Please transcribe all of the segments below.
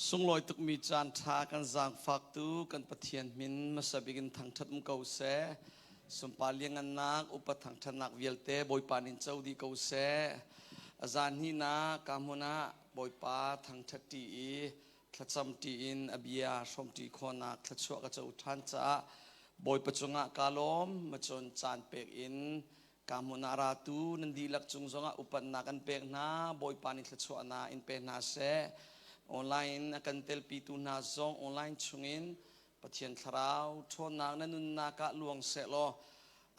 Sunglawi tukmi caan ṭha kan zaangfaktu kan Pathian min hmasa bik in thangṭhat um ko seh. Sunpar liangannak, upat thangṭhatnak vialte Bawipa nih co dih ko seh. A zan hnihnak ka hmun ah Bawipa thangṭhat ṭi i thlacam ṭi in a bia hrawmṭi khawhnak thluachuah ka co ṭhan caah Bawipa cungah kaa lawm. Macun caan pek in Ka hmun ah ratu nan dihlak cung zongah upatnak kan pek hna. Bawipa nih thluachuahnak in pe hna seh. Online in a kan telpitu hna zong online chungin Pathian Thlarau ṭhawnnak na nunnak ah luang seh law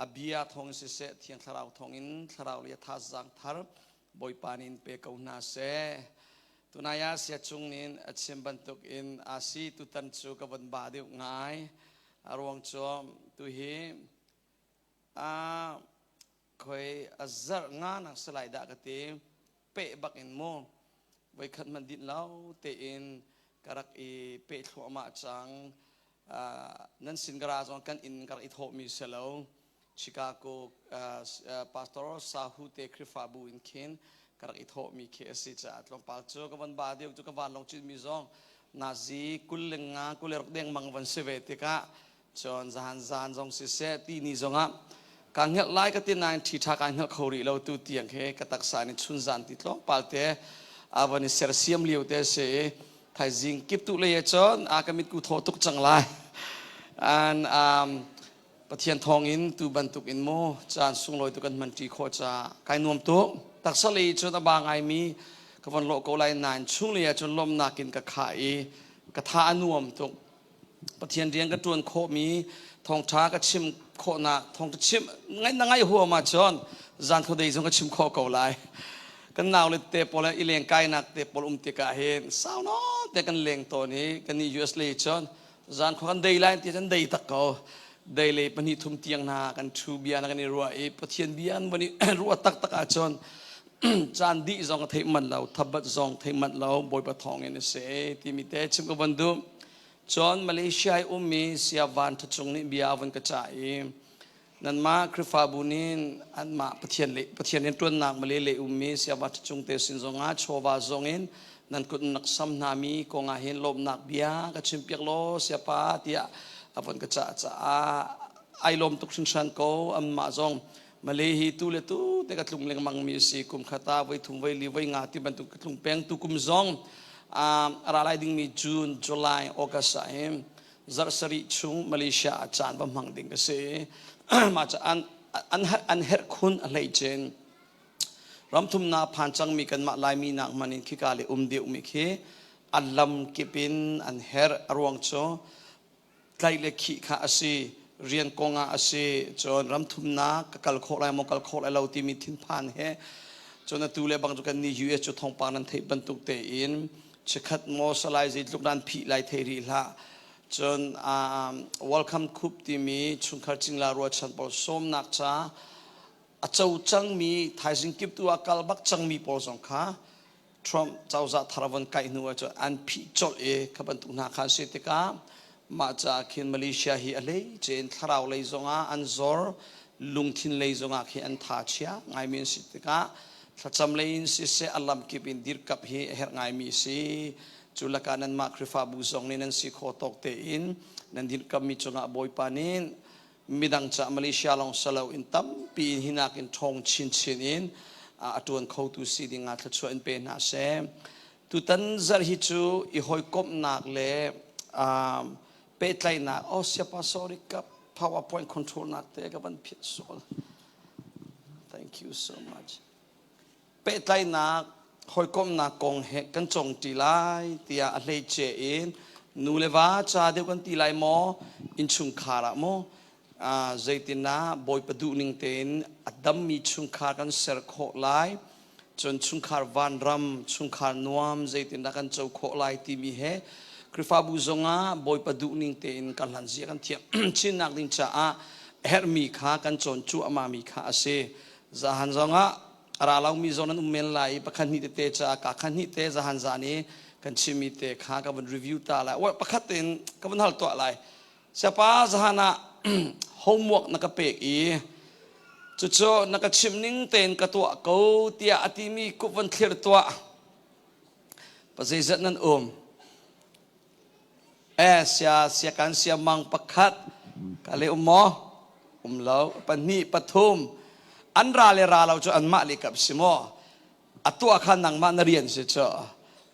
a bia thawng in siseh Thiang Thlarau thawngin Thlarau le thazaang thar Bawipa nih in pe ko hna seh. Tunai ah sia cung nin a chim bantuk in asi tutan cu ka von ba deuh ngai. A ruang cu tuhi Khoi a zarh nga nak si lai dah ka ti. Peh bak in mu. Voikhat hmanh dinh lo tein ka rak i peh thluahmah cang. Nan sin ka ra zong kan inn ka rak i thawhmi si lo. Chicago Pastor Sahu te Khrihfabu in khin ka rak i thawhmi khi a si caah tlawmpal cu ka van ba deuh cu ka vanlawng citmi zong nazi 25 26 dengmang van si ve tikah Cun zahan zan zong siseh ti ni zongah kaa hngelh lai ka ti nain ṭhi ṭha kaa hngelh kho rih lo tu tiang he ka taksa nih chun zan ti tlawmpal te a van i sersiam lio te a si i thaizing kip tu lei ah cun a ka mitku thaw tuk cang lai. An um, Pathian thawngin tu bantuk in mu caan sunglawi tu kan hman ṭi khawh caah kai nuam tuk. Taksa lei cun a ba ngaimi ka von lawh ko lai nain chung lei ah cun lawmhnak in ka khah i ka tha a nuam tuk. Pathian rian ka ṭuan khawhmi thawngṭha ka chim khawhnak thawngṭha chim ngai na ngaih huam ahcun zan khuadei zong ka chim khawh ko lai. Kan naule te pawl i leng kainak te pawl um tikah hin sau nawn te kan leng tawn i kan nih US lei cun zan khua kan dei lai ti cun dei tak ko. Dei lei pahnih thum tiang hna kan ṭhu bia na kan i ruah i Pathian bia an van i ruah taktak ahcun caan dih zong a theih manh lo thabat zong theih manh lo Bawipa thawng in a si timi te chim ka van duh. Cun Malaysia i ummi Saya Van Tha Cung nih bia a vun ka cah i nanmah Khrihfabu nih anmah Pathian le Pathian rianṭuannak Malay lei ummi Saya Van Tha Cung te sin zongah chawva zongin nan kut nak sam hnami kong ah hin lawmhnak bia ka chimpiak law Sayapa tiah a vun ka cah caah ai lawm tuk hringhran ko anmah zong Malay hi tu le tu te ka tlung lengmang mi a si kum khat ah voi thum voi li voi nga ti bantuk ka tlung peng tu kum zong a ra lai dingmi June, July, August ah hin zarh sarih chung Malaysia ah caan va hmang ding ka si. Mah ca an an an herh khun a hlei cin. Ramthumnak phan cangmi kanmah Laimi nak man in khika le um deuhmi khi a lam kip in an herh a ruang cu tlaih le khih kha a si rian kong ah a si cun ramthumnak ka kal khawh lai maw kal khawh lai lo timi thinphan he cun atu le bang cu kan nih US cu thawngpang nan theih bantuk tein chikkhat maw salai zeitluk nan phih lai thei rih hlah cun welcome coup timi chungkhar cingla ruachan pawl sawmnak ca a co cangmi thaizing kip tu ah kal bak cangmi pawl zong kha Trump cozah thar a von kai hnu ahcun an phih colh i kha bantuk hna kha an si tikah mah caah khin Malaysia hi a hleice in thlarau lei zongah an zor lungthin lei zongah khi an tha chia ngaimi an si tikah thlacam lei in siseh a lamkip in dirkap hi a herh ngaimi a si cu lakah nanmah Khrihfabu zong nih nan si khawh tawk tein nan dirkammi cungah Bawipa nih midang ca Malaysia lawng salo in tampi in hinak in ṭhawng chinchin in a ṭuan khotu si ding ah thluachuah in pe hna seh. Tutan zarh hi cu i hawikomhnak le pehtlaihnak oh siapa sorry ka PowerPoint control nak te ka van phiat sual. Thank you so much. Pehtlaihnak hawikomhnak kong he kan cawngṭi lai tiah a hleice in nu le va ca deuh kan ti lai maw innchungkhar ah maw zeitindah Bawipa duhning tein a dammi chungkhar kan ser khawh lai cun chungkhar vanram chungkhar nuam zeitindah kan co khawh lai timi he Khrihfabu zongah Bawipa duhning tein kan hlan zia kan thiam chinnak ding caah a herhmi kha kan cawn cuahmah mi kha a si zahan zongah a ra lomi zong nan um men lai i pakhat hnih tete ca ka khat hnih te zahan zan i kan chimmi te kha ka van review ta lai wa pakhat tein ka van hal tuah lai siapa zahan ah homework na ka pek i cucu na ka chimh ning tein ka tuah ko tiah a timi kup van thlir tuah pa zeizat nan um. Eh sia sia kan sia mang pakhat ka le um maw? Um lo. Pahnih pathum an ra le ra lo cu anmah le kap si maw? A tuah kha nangmah na rian si cu.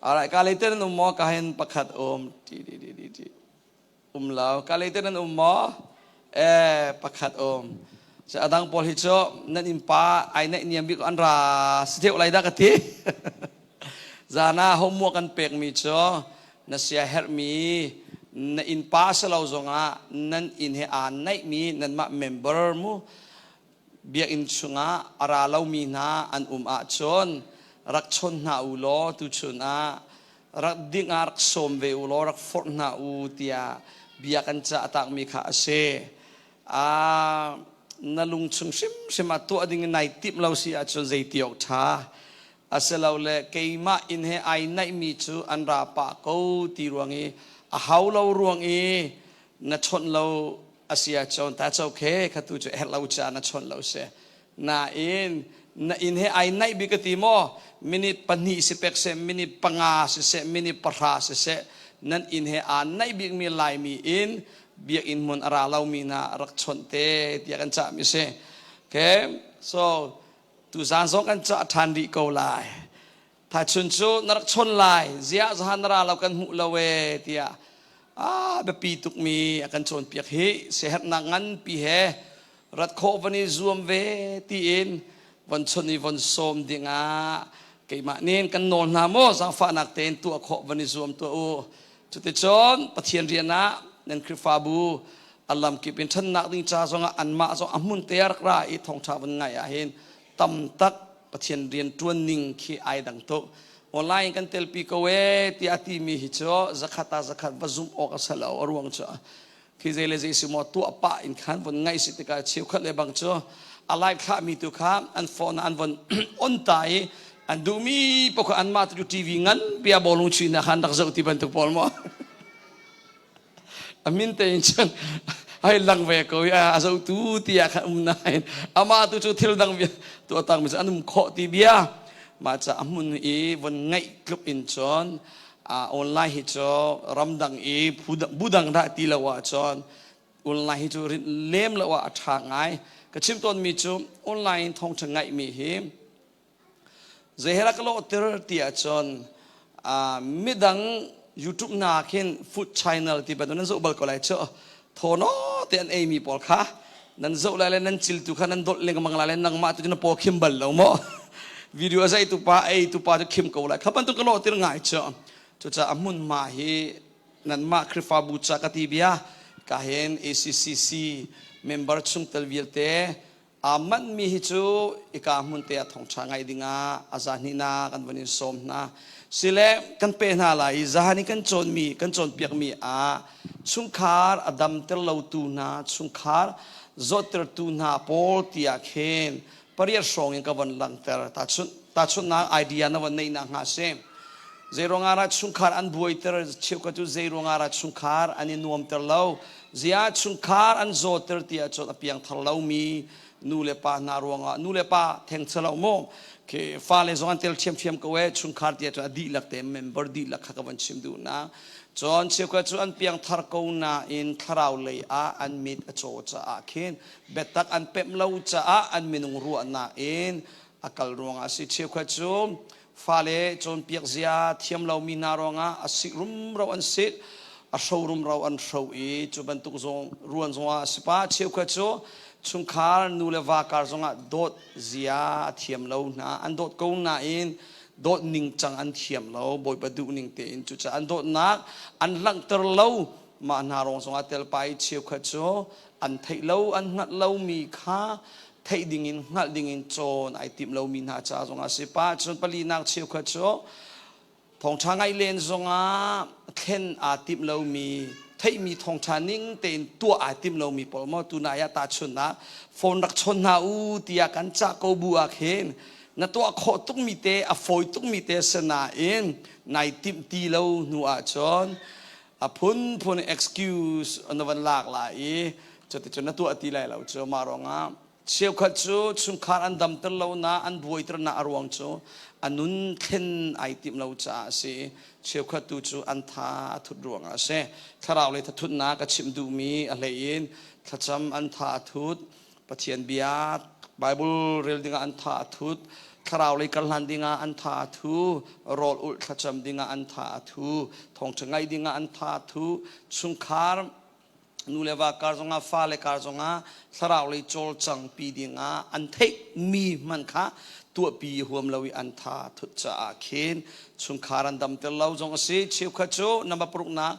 Alright, ka le te nan um maw? Ka hin pakhat um. Ti ti ti ti ti. Um lo. Ka le te nan um maw? Eh pakhat um. Cu adang pawl hi cu nan innpa ai naih niam bik an ra si deuh lai dah ka ti. Zan ah homework an pekmi cu na sia herhmi na innpa si lo zongah nan inn he aa naihmi nanmah member mu biakinn chungah a ra lomi hna an um ahcun rak chawn hna u law tuchun ah rak ding ah rak sawm ve u law rak forh hna u tiah bia kan cah takmi kha a si. Na lungchung hrimhrim ah tuah ding in nai timh lo si ahcun zei ti awk ṭha. Asilole keimah inn he ai naihmi cu an ra pah ko ti ruang i a hau lo ruang i na chawnh lo a si ahcun that's okay, kha tu cu herh lo caah na chawnh lo si. Nain na inn he ai naih bik ka ti maw, minute 2 si pek seh, minute 5 siseh, minute 10 siseh, nan inn he aa naih bikmi Laimi in biakinn hmun a ra lomi hna rak chawnh te tiah kan cahmi si. Okay, so tuzaan zong kan cah ṭhan rih ko lai. Thaichun cu na rak chawn lai, ziah zahan na ra lo kan hmuh lo e tiah a biapi tukmi a kan cawnpiak hi siaherhnak nganpi he rat khawh van i zuam ve tiin von chon i von sawm dingah keimah nin kan nawl hna maw, zaangfahnak tein tuah khawh van i zuam tuah u. Cuticun Pathian rian ah nan Khrihfabu a lamkip in ṭhannak ding ca zongah anmah zong a hmun te rak ra i thawngṭha van ngai ah hin tam tak Pathian rian ṭuan ning khi ai dang tuk. Online kan telpi ko e tiah a timi hi cu zakhat ah zakhat va zumh awk a si lo. A ruang cu khi zei le zei si maw tuah pah in khan von ngaih si tikah cheukhat le bang cu a live thlahmi tu kha an phone an von on ta i an duhmi paoh kha anmah tu TV ngan pia bawlung chuihnak khan rak zoh ti bantuk pawl maw a min tein cun ai lang ve ko i a zohtu tiah khan um nain amah tu cu thil dang bia tu atang mi cu an um khawh ti bia. Mah ca a hmun i von ngaih tluk in cun online hi cu ramdang i budang dah ti lo ahcun online hi cu lem lo ah a ṭha ngai. Ka chim tawnmi cu online thawngṭha ngaihmi hi zei he rak ka lawhter ti ahcun midang YouTube hna khin food channel ti bantuk nan zoh bal ko lai cu. Thaw te an eimi pawl kha nan zoh lai le nan cil tu kha nan dolh lengmang lai le nangmah tu cu na paw khim bal lo maw. Video a zei tu pa ei tu pa cu khim ko lai kha bantuk ka lawhtir ngai cu. Cucaah a hmunhma hi nanmah Khrihfabu ca ka ti bia ka hin ACCC member chungtel vialte aa manhmi hi cu ika hmun te ah thawngṭha ngaih dingah a zahnihnak kan van in sawm hna. Sile kan pe hna lai i zahan i kan cawnmi kan cawnpiakmi ah chungkhar a damter lotu hna, chungkhar zawttertu hna pawl tiah khin pariat hrawng in ka von langhter. Tahchunhnak idea na von neih nak hnga si. Zeiruangah dah chungkhar an buaiter? Cheukhat cu zeiruangah dah chungkhar an i nuamter lo? Ziah chungkhar an zawter ti ahcun a piangthar lomi nu le pa hna ruangah, nu le pa theng lo maw ke fale zong an tel ṭhiamṭhiam ko e. Chungkhar ti ahcun a dihlak te member dihlak kha ka van chim duh na. Cun cheukhat cu an piangthar ko nain thlarau lei ah an mit a caw caah khin biatak an pemh lo caah an minung ruahnak in a kal ruangah a si. Cheukhat cu fale cawnpiak zia thiam lomi hna ruangah a sik rumro an sik, a hro rumro an hro i cu bantuk zong ruan zongah a si pa. Cheukhat cu chungkhar nu le va kar zongah dawt zia a thiam lo hna, an dawt ko nain dawt ningcang an thiam lo Bawipa duh ning tein, cucaah an dawtnak an langhter lo. Mah hna rong zongah telpa i cheukhat cu an theih lo an hngalh lomi kha theih dingin hngalh dingin cawn ai timh lomi hna ca zongah si pa. Cun palinak, cheukhat cu thawngṭha ngaih len zongah thlen aa timh lomi, theihmi thawngṭha ning tein tuah aa tim lomi pawl maw. Tunai ah tahchunhnak phone rak chawn hna u tiah kan cah ko bu ah khin na tuah khawh tukmi te, a fawi tukmi te sinain nai timh ti lo hnu ahcun a phunphun excuse na van lak lai i cuticun na tuah ti lai lo cu. Mah ruangah Cheukhat cu chungkhar an damter lo na an buaiter na a ruang cu a nun thlen ai timh lo caah a si. Cheukhat tu cu an tha a thut ruangah a si. Thlarau lei thathutnak ka chimh duhmi a hlei in thlacam an tha a thut, Pathian bia Bible rel dingah an tha a thut, thlarau lei kar hlan dingah an tha a thu, rawl ulh thlacam dingah an tha a thu, thawngṭha ngaih dingah an tha a thu, chungkhar nu le va kar zongah fale kar zongah thlarau lei cawlcang pi dingah an theih mi hmanh kha tuahpi huam lo i an tha thut caah khin chungkhar an damter lo zong a si. Cheukhat cu number paruknak,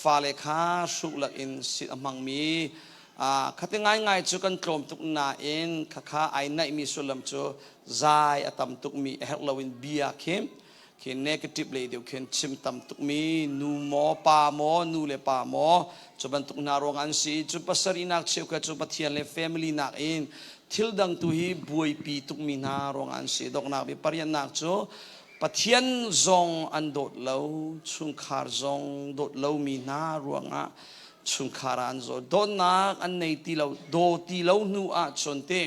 fale kha hruk lak in sit a hmangmi. Khati ngaingai cu kan tlawm tuk nain khakha ai naihmi sullam cu zai a tam tukmi, a herh loin bia khi khi negative lei deuh khin chim tam tukmi, nu maw pa maw, nu le pa maw, cu bantuk hna ruang an si. Cu pasarihnak, cheukhat cu Pathian le family nak in thil dang tu hi buaipi tukmi hna ruang an si. Doknak bi pariatnak cu Pathian zong an dawt lo, chungkhar zong dawt lomi hna ruangah chungkhar ah an zaw. Dawtnak an nei ti lo, daw ti lo hnu ah cun te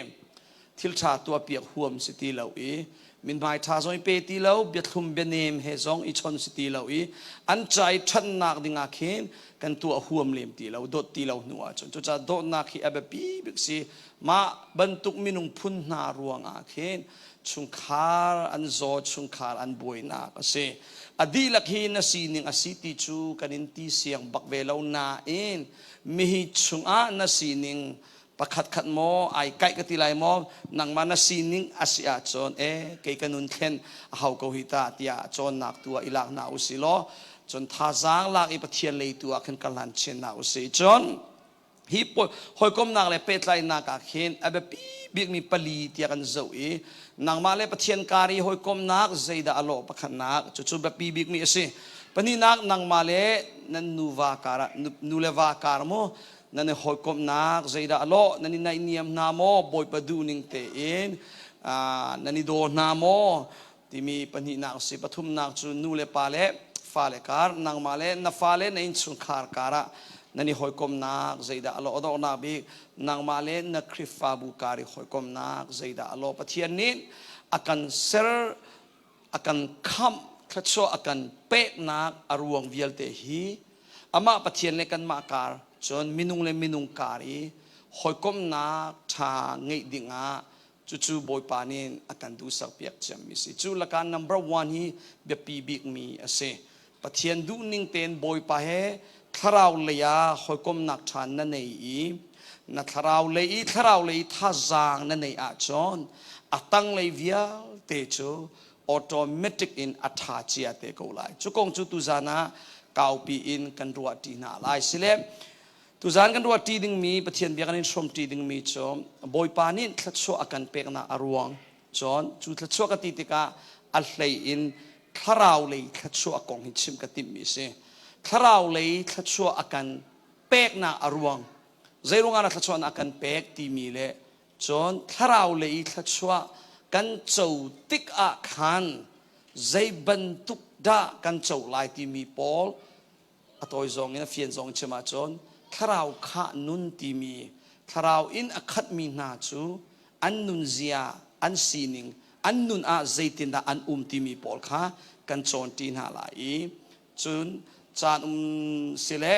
thil ṭha tuahpiak huam si ti lo i mithmai ṭha zong i pe ti lo, biathlum bianem he zong i chon si ti lo i an ca i ṭhatnak dingah khin kan tuah huam lem ti lo, dawt ti lo hnu ahcun. Cucaah dawtnak hi a biapi bik si. Mah bantuk minung phun hna ruangah khin chungkhar an zaw, chungkhar an buainak a si. A dihlak hi na sining a si ti cu kan in ti siang bak ve lo nain mihi chungah na sining pakhat khat maw ai kaih ka ti lai maw, nangmah na sining a si ahcun e kei ka nun thlen a hau ko hi ta tiah cawnnak tu ah i lak hna u si law, cun thazaang lak i Pathian lei tu ah khin kal hlan chin hna u si. Cun hi hawikomnak le pehtlaihnak ah khin a biapi bikmi pali tiah kan zoh i nangmah le Pathian kar i hawikomnak zeidah a lawh, pakhatnak cucu biapi bikmi a si. Pahnihnak, nangmah le nan nuva kar ah, nu le va kar maw nan i hawikomhnak zeidah a lawh, nan i naihniam hna maw, Bawipa duhning tein nan i daw hna maw timi pahnihnak a si. Pathumnak cu nu le pa le fale kar, nangmah le na fale, na innchungkhar kar ah nan i hawikomhnak zeidah a lawh. A donghnak bik, nangmah le na Khrihfabu kar i hawikomhnak zeidah a lawh. Pathian nih a kan ser, a kan khamh, thluachuah a kan peknak a ruang vialte hi amah Pathian le kanmah kar, cun minung le minung kar i hawikomhnak ṭha ngeih dingah cucu Bawipa nih a kan duhsak piak ciammi si. Cu lakah number one hi biapi bikmi a si. Pathian duhning tein Bawipa he thlarau lei ah hawikomhnak ṭha na nei i na thlarau lei i thlarau lei thazaang na neih ahcun a tanglei vialte cu automatic in a ṭha cia te ko lai. Cu kong cu tuzan ah kaupi in kan ruah ṭi hna lai. Sile tuzan kan ruah ṭi dingmi, Pathian bia kan in hrawm ṭi dingmi cu Bawipa nih thluachuah a kan peknak a ruang. Cun cu thluachuah ka ti tikah a hlei in thlarau lei thluachuah kong hi chim ka timhmi a si. Thlarau lei thluachuah a kan peknak a ruang, zeiruangah dah thluachuah a kan pek timi le cun thlarau lei thluachuah kan co tik ah khan zei bantuk dah kan co lai timi pawl a tawi zong in a fian zong in chim ahcun thlarau khah nun timi, thlarau in a khatmi hna cu an nunzia, an sining, an nun ah zeitindah an um timi pawl kha kan cawnṭi hna lai i cun caan um sile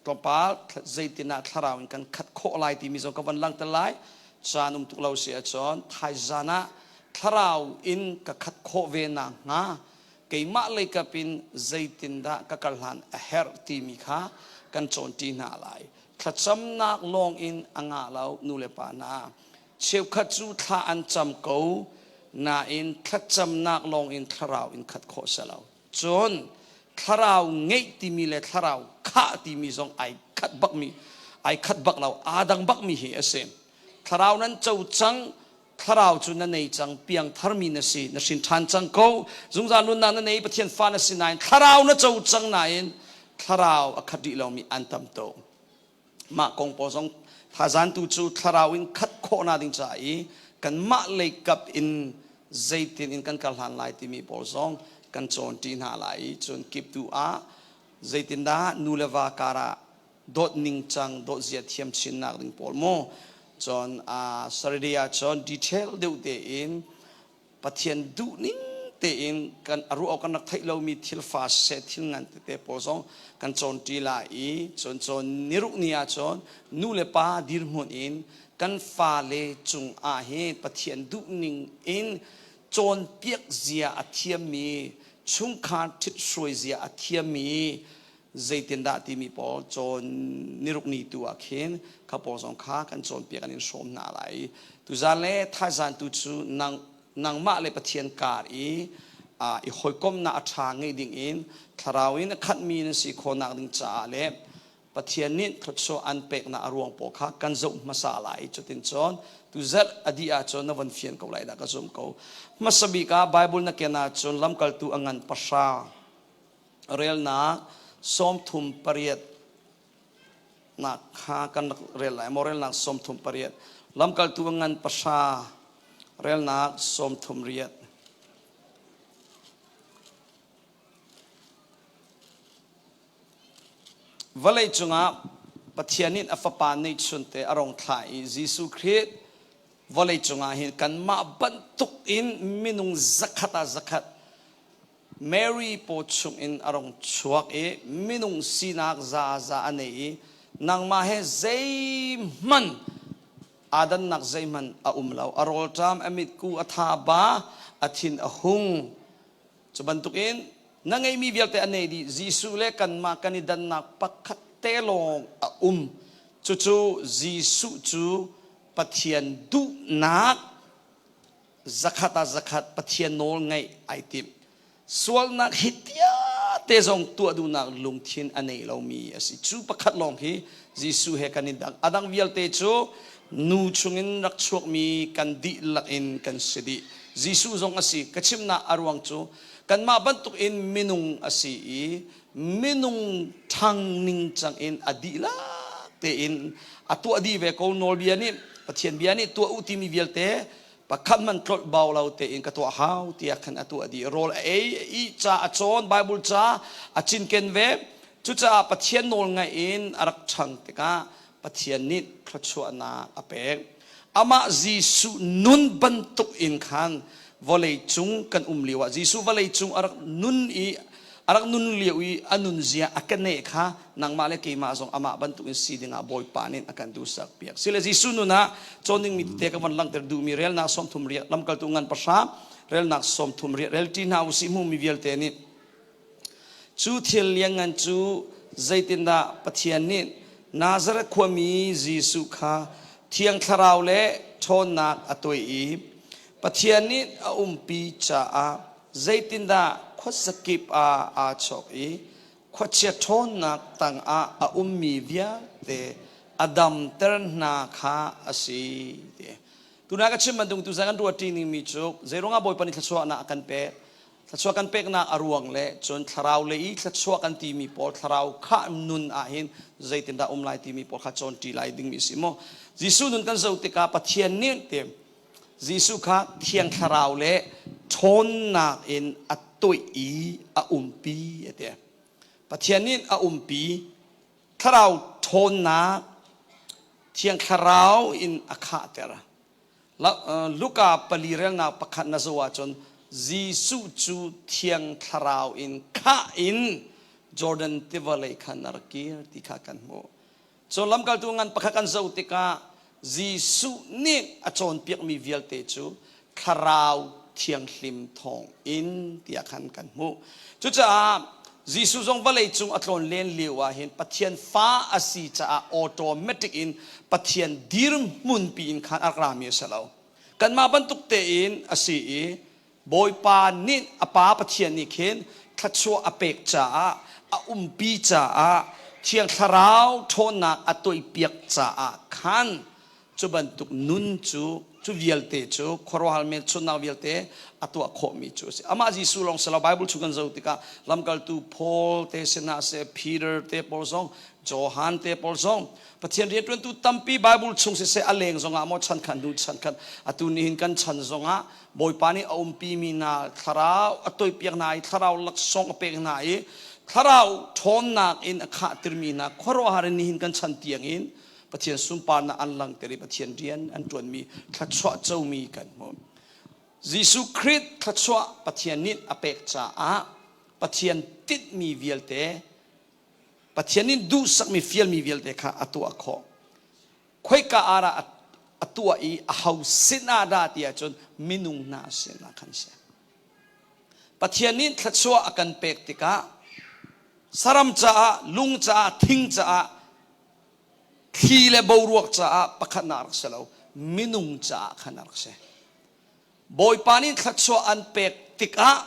tlawmpal zeitindah thlarau in kan khat khawh lai timi zong ka van langhter lai. Caan um tuk lo si ahcun thaizan ah thlarau in ka khat khawh ve nakhnga keimah leikap in zeitindah ka kal hlan a herh timi kha kan cawnṭi hna lai. Thlacamnak lawng in a ngah lo. Nu le pa hna cheukhat cu thla an cam ko nain thlacamnak lawng in thlarau in khat khawh si lo. Cun thlarau ngeih timi le thlarau khah timi zong ai khat bakmi, ai khat bak lo, aa dang bakmi hi a si. Thlarau nan co cang, thlarau cu na nei cang, piangtharmi na si, na hrin ṭhan cang ko, zungzal nunnak na nei, Pathian fa na si nain thlarau na co cang nain thlarau a khat rih lomi an tam tuk. Mah kong pawl zong thazaan tu cu thlarau in khat khawhnak ding ca i kanmah lei kap in zeitin in kan kal hlan lai timi pawl zong kan cawnṭi hna lai i cun kip tu ah zeitindah nu le va karah dawt ningcang, dawt zia thiam chinnak ding pawl mu. Cun Saturday ah cun detail deuh tein Pathian duhning tein kan a ruah kan rak theih lomi thil fa siseh thil ngan tete pawl zong kan cawn ṭi lai i cun cawn niruk ni ah cun nu le pa dirhmun in kan fale cung ah hin Pathian duhning in cawnpiak zia a thiammi chungkhar ṭhithruai zia a thiammi zeitindah timi pawl cawn niruk ni tu ah khin kha pawl zong kha kan cawnpiak an in hrawm hna lai. Tuzan le thaizan tu cu nang nangmah le Pathian kar i i hawikomhnak a ṭha ngei ding in thlarau in a khatmi nan si khawhnak ding caah le Pathian nih thluachuah an peknak a ruang pawl kha kan zoh hmasa lai. Cutin cun tuzarh a dih ahcun na von fian ko lai dah ka zum ko. Hmasa bik ah Bible na ken ahcun lamkaltu a ngan pahra relnak 38 nak kha kan rak rel lai maw? Relnak 38, lamkaltu ngan pahra, relnak 38. Vawlei cungah Pathian nih a fapa neihchunte a rong thlah i Jesuh Khrih vawlei cungah hin kanmah bantuk in minung zakhat ah zakhat Mary paw chungin a rung chuak i minung sinak zaza a nei i nangmah he zeihmanh aa dannak zeihmanh a um lo. A rawlṭam, a mitku a tha ba, a thin a hung. Cu bantukin na ngeimi vialte a nei dih. Jesuh le kanmah kan i dannak pakhat te lawng a um. Cucu Jesuh cu Pathian duhnak zakhat ah zakhat Pathian nawl ngaih ai timh. Sualnak hi te zong tuah duhnak lungthin a nei lomi a si. Cu pakhat lawng hi Jesuh he kan i dang. A dang vialte cu nu chungin rak chuakmi kan dihlak in kan si dih. Jesuh zong a si. Ka chimnak a ruang cu kanmah bantuk in minung a si i minung ṭhang ningcang in a dihlak tein a tuah dih ve ko. Nawlbia nih, Pathian bia nih tuah u timi vialte pakhat man tlolh bau lo tein ka tuah hau tiah khan a tuah dih. Rawl a ei, a ih, ca a cawn, Bible ca a cinken ve. Cucaah Pathian nawl ngaih in a rak ṭhang tikah Pathian nih thluachuahnak a pek. Amah Jesuh nun bantuk in khan vawlei cung kan um lio ah, Jesuh vawlei cung a rak nun i a rak nun lio i a nunzia a keneh kha nangmah le keimah zong amah bantuk in si dingah Bawipa nih a kan duhsak piak. Sile Jesuh nun ah cawn dingmi tete ka von langhter duhmi relnak 38, lamkaltu ngan pahra relnak 38 rel ṭi hna usih. Hmumi vialte nih cu thil lianngan cu zeitindah Pathian nih Nazareth khuami Jesuh kha Thiang Thlarau le ṭhawnnak a tuah i Pathian nih a umpi caah zeitindah khuazakip ah aa chawk i khuachia ṭhawnnak tangah a ummi vialte a damter hna kha a si. Tuna ka chim bantuk tuzan kan ruah ṭi ningmi cu zeiruangah Bawipa nih thluachuahnak a kan pek, thluachuah kan peknak a ruang le cun thlarau lei i thluachuah kan timi pawl, thlarau khah nun ah hin zeitindah um lai timi pawl kha cawn ṭi lai dingmi a si maw? Jesuh nun kan zoh tikah Pathian nih te Jesuh kha Thiang Thlarau le ṭhawnnak in a toih i a umpi a ti. Pathian nih a umpi. Thlarau ṭhawnnak, Thiang Thlarau in a khahter. Luka pali relnak pakhat na zoh ahcun Jesuh cu Thiang Thlarau in khah in Jordan tiva lei khan a rak kir ti kha kan hmuh. Cun lamkaltu ngan pakhat kan zoh tikah Jesuh nih a cawnpiakmi vialte cu Thlarau Thianghlim thawng in tiah khan kan hmuh. Cucaah Jesuh zong vawlei cung a tlawn len lio ah hin Pathian fa a si caah automatic in Pathian dirhmun pi in khan a rak rami a si lo. Kanmah bantuk tein a si i Bawipa nih, a Pa Pathian nih khin thluachuah a pek caah, a umpi caah, Thiang Thlarau ṭhawnnak a tuahpiak caah khan cu bantuk nun cu, cu vialte cu, khuaruahhar hmelchunhnak vialte a tuah khawhmi cu a si. Amah Jesuh lawng si lo, Bible chung kan zoh tikah lamkaltu Paul te sinah seh, Peter te pawl zong, Johan te pawl zong, Pathian rianṭuantu tampi Bible chung siseh, a leng zongah maw, chan khat hnu chan khat, atu nihin kan chan zongah Bawipa nih a umpimi hna thlarau a toipiak hna i thlarau laksawng a pek hna i thlarau ṭhawnnak in a khahtirmi hna khuaruahhar in nihin kan chan tiang in. Pathian sunparnak an langhter i Pathian rian an ṭuanmi thluachuah comi kan hmu. Jesuh Khrih thluachuah Pathian nih a pek caah Pathian tinhmi vialte Pathian nih duhsakmi fialmi vialte kha a tuah khawh. Khoika ah dah a tuah i aho sin ah dah ti ahcun minung hna sin ah khan si. Pathian nih thluachuah a kan pek tikah saram caah, lung caah, thing caah, thli le boruak caah pakhatnak rak si lo, minung caah khan a rak si. Bawipa nih thluachuah an pek tikah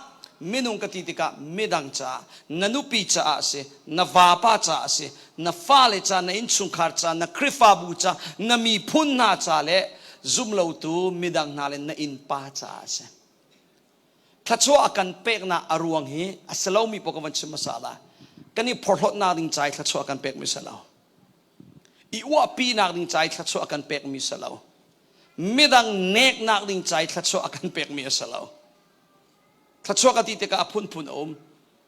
minung ka ti tikah midang caah na nupi caah a si, na vapa caah a si, na fale ca, na innchungkhar ca, na Khrihfabu ca, na miphun hna ca le zumlotu midang hna le na innpa caah a si. Thluachuah a kan peknak a ruang hi a si lomi paoh ka van chim hmasa lai. Kan i phorhlawtnak ding ca i thluachuah a kan pekmi si lo. I uahpinak ding ca i thluachuah a kan pekmi si lo. Midang neknak ding ca i thluachuah a kan pekmi a si lo. Thluachuah ka ti tikah a phunphun a um.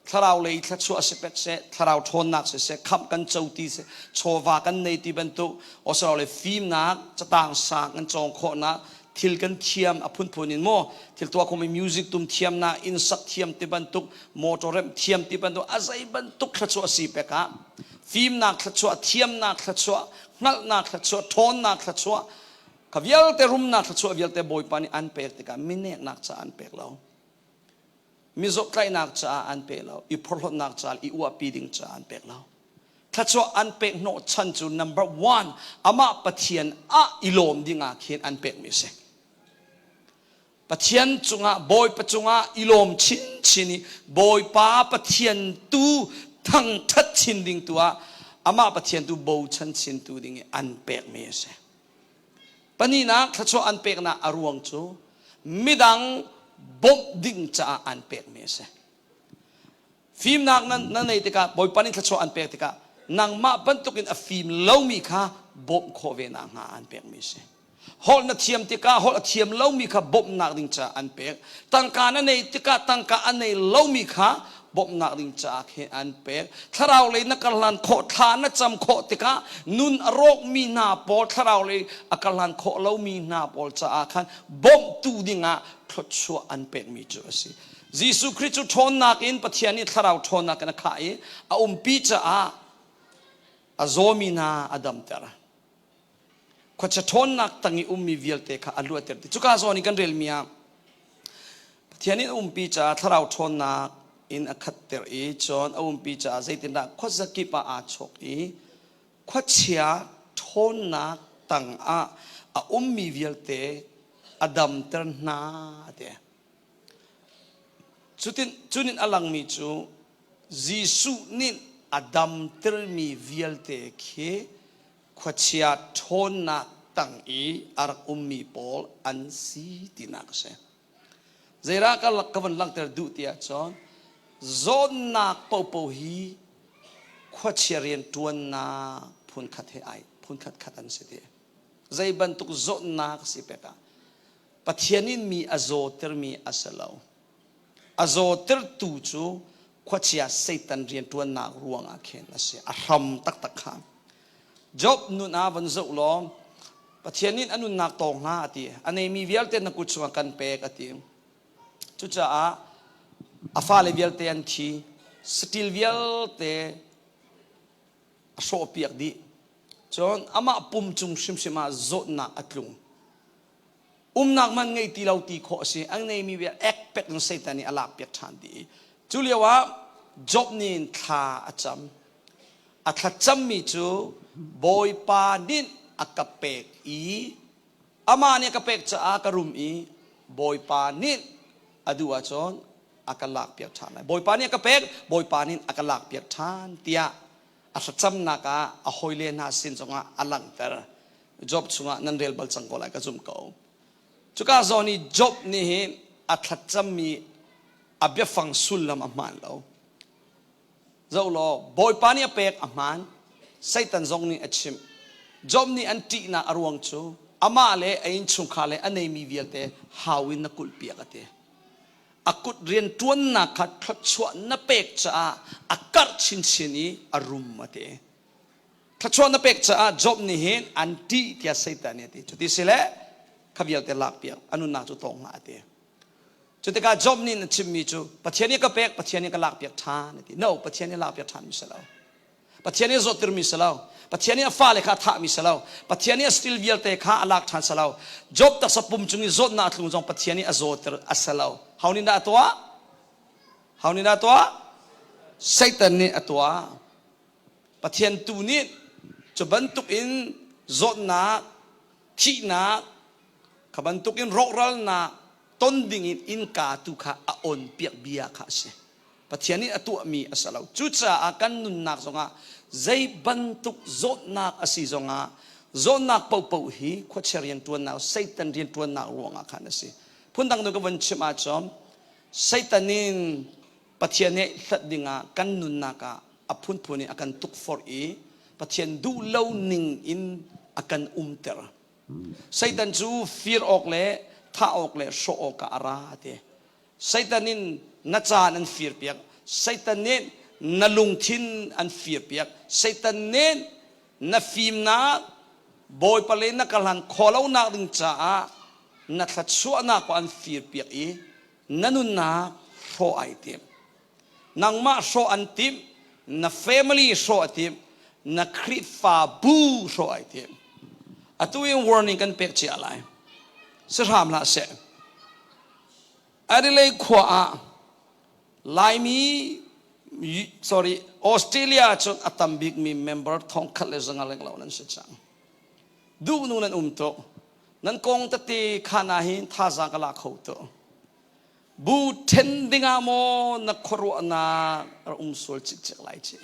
Thlarau lei thluachuah si pek seh, thlarau ṭhawnnak siseh, khamh kan co ti seh, chawva kan nei ti bantuk, osaro le fimnak, catang sang kan cawng khawhnak, thil kan thiam a phunphun in maw, thil tuah khomi music tum thiamnak, inn sak thiam ti bantuk, motor remh thiam ti bantuk, a zei bantuk thluachuah si pek ah, fimnak thluachuah, thiamnak thluachuah, hngalhnak thluachuah, ṭhawnnak thluachuah, kha vialte rumnak thluachuah vialte Bawipa nih an pek tikah mineknak ca an pek lo. Mizawtlaihnak caah an pe lo, i phorhlawtnak caah i uahpi ding caah an pek lo. Thluachuah an pek hnawh chan cu number one amah Pathian ah i lawm ding ah khin an pekmi a si. Pathian cungah Bawipa cungah i lawm chinchin i Bawipa Pathian tu thangthat chin ding tu ah amah Pathian tu bochan chin tu ding i an pekmi a si. Pahnihnak thluachuah an peknak a ruang cu midang bawmh ding caah an pekmi a si. Fimnak na nei tikah Bawipa nih thluachuah an pek tikah nangmah bantukin a fim lomi kha bawmh khawh ve nak hnga an pekmi a si. Holh na thiam tikah holh a thiam lomi kha bawmhnak ding caah an pek. Tangka na nei tikah tangka a nei lomi kha bawmhnak ding caah khin an pek. Thlarau lei na karhlan khawh, thla na cam khawh tikah nun a rawkmi hna pawl, thlarau lei a karhlan khawh lomi hna pawl caah khan bawmhtu dingah thluachuah an pekmi cu a si. Jesuh Khrih cu ṭhawnnak in Pathian nih thlarau ṭhawnnak in a khah i a umpi caah a zawmi hna a damter. Khuachia ṭhawnnak tang i ummi vialte kha a luatter ti. Cuka zawn i kan relmi ah Pathian in a umpi caah thlarau ṭhawnnak in a khatter i cun a umpi caah zeitindah khuazakip ah aa chawk i khuachia ṭhawnnak tangah a ummi vialte a damter hna ti. Cutin cunin a langmi cu Jesuh nih a damtermi vialte khi khuachia ṭhawnnak tang i a rak ummi pawl an si tinak a si. Zeidah ka ka van langhter duh ti ahcun zawnnak paohpaoh hi khuachia rianṭuannak phunkhat he ai phunkhat khat an si ti. Zei bantuk zawtnak si pek ah Pathian in mi a zawtermi a si lo. A zawtertu cu khuachia Satan rianṭuannak ruangah khin a si. A hram taktak kha. Job nun ah van zoh law Pathian nih a nunnak tawng hna a ti. A neimi vialte na kut chungah kan pek a ti. Cucaah a fale vialte an thi. Saṭil vialte a hrawhpiak dih. Cun amah pum cung hrimhrim ah zawtnak a tlung. Umnak man ngei ti lo ti khawh a si. A ngeimi bia ekpek in Satan nih a lakpiak ṭhan dih. Cu lio ah Job nih thla a cam. A thlacammi cu Bawipa nih a ka pek i amah nih a ka pek caah ka rum i Bawipa nih a duh ahcun a ka lakpiak ṭhan lai. Bawipa nih a ka pek, Bawipa nih a ka lakpiak ṭhan tiah a thlacamnak ah a hawile hna sin zongah a langhter. Job chungah nan rel bal cang ko lai ka zumh ko. Cuka zawn i Job nih hin a thlacammi a biafang sullam a hmaan lo. Zoh law, Bawipa nih a pek a hmaan, Satan zong nih a chimh. Job nih an ṭihnak a ruang cu amah le a innchungkhar le a neimi vialte hau in na kulhpiak a ti. A kut rianṭuannak kha thluachuah na pek caah a karh chinchin i a rum a ti. Thluachuah na pek caah Job nih hin an ṭih tiah Satan nih a ti. Cuti si le kha vialte lakpiak a nunnak cu tawng hlah a ti. Cu tikah Job nih na chimmi cu Pathian nih ka pek, Pathian nih ka lakpiak ṭhan a ti. No, Pathian nih lakpiak ṭhanmi si lo. Pathian nih zawttermi si lo. Pathian nih a fale kha a thahmi si lo. Pathian nih a stil vialte kha a lak ṭhan si lo. Job taksa pum cung i zawtnak a tlung zong Pathian nih a zawter a si lo. Ho nih dah a tuah? Ho nih dah a tuah? Satan nih a tuah. Pathian tu nih cu bantuk in zawtnak, thihnak, kha bantuk in rawhralnak ton ding in innka tu kha a on piak bia kha a si. Pathian nih a tuahmi a si lo. Cucaah kan nunnak zongah zei bantuk zawtnak a si zongah zawtnak paohpaoh hi khuachia rianṭuannak, Satan rianṭuannak ruangah khan a si. Phundang nu ka vun chim ahcun Satan in Pathian nih hlat dingah kan nunnak ah a phunphun in a kan tukforh i Pathian duh lo ning in a kan umter. Satan cu fir awk le thah awk le hrawh awkah a ra ti. Satan in na caan an fir piak. Satan nih na lungthin an fir piak. Satan nih na fimnak Bawipa le na ka hlan khawh lonak ding caah na thluachuahnak an fir piak i na nunnak hrawh ai tim. Nangmah hrawh an timh, na family hrawh a timh, na Khrihfabu hrawh ai tim. Atu in warning kan pek cia lai. Si hram hlah seh. Adelaide khua ah Laimi sorry Australia cun a tam bikmi member thongkhat le zanga leng lo nan si cang. Duh nu nan um tuk. Nan kong tete khan ah hin thazaang ka la kho tuk. Bu then dingah maw na khuaruahnak a um sual cikcek lai ci.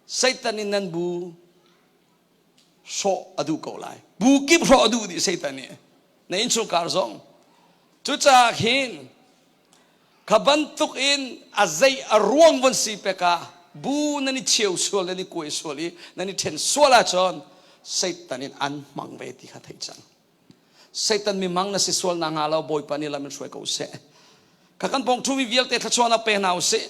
Satan in nan bu hrawh a duh ko lai. Bu kip hrawh a duh dih Satan nih. Na innchungkhar zong. Cucaah khin kha bantuk in a zei a ruang von si pek ah bu nan i cheu sual nan i kuai sual i nan i ṭhen sual ahcun Satan in an hmang ve ti kha theih cang. Satan mimang na si sual na hnga lo Bawipa nih lam in hruai ko seh. Kha kan pawng ṭhumi vialte thluachuahnak pe hna usih.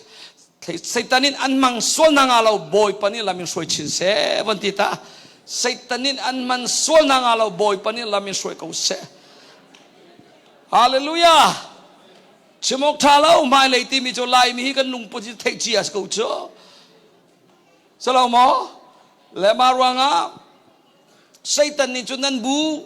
Satan in an mang sual na hnga lo Bawipa nih lam in hruai chin seh von ti ta. Satan in an man sual na hnga lo Bawipa nih lam in hruai ko seh. Hallelujah. Chim awk ṭha lo hmailei timi cu Laimi hi kan lungput hi theih cia si ko cu. Salo maw? Le mah ruangah Satan nih cun nan bu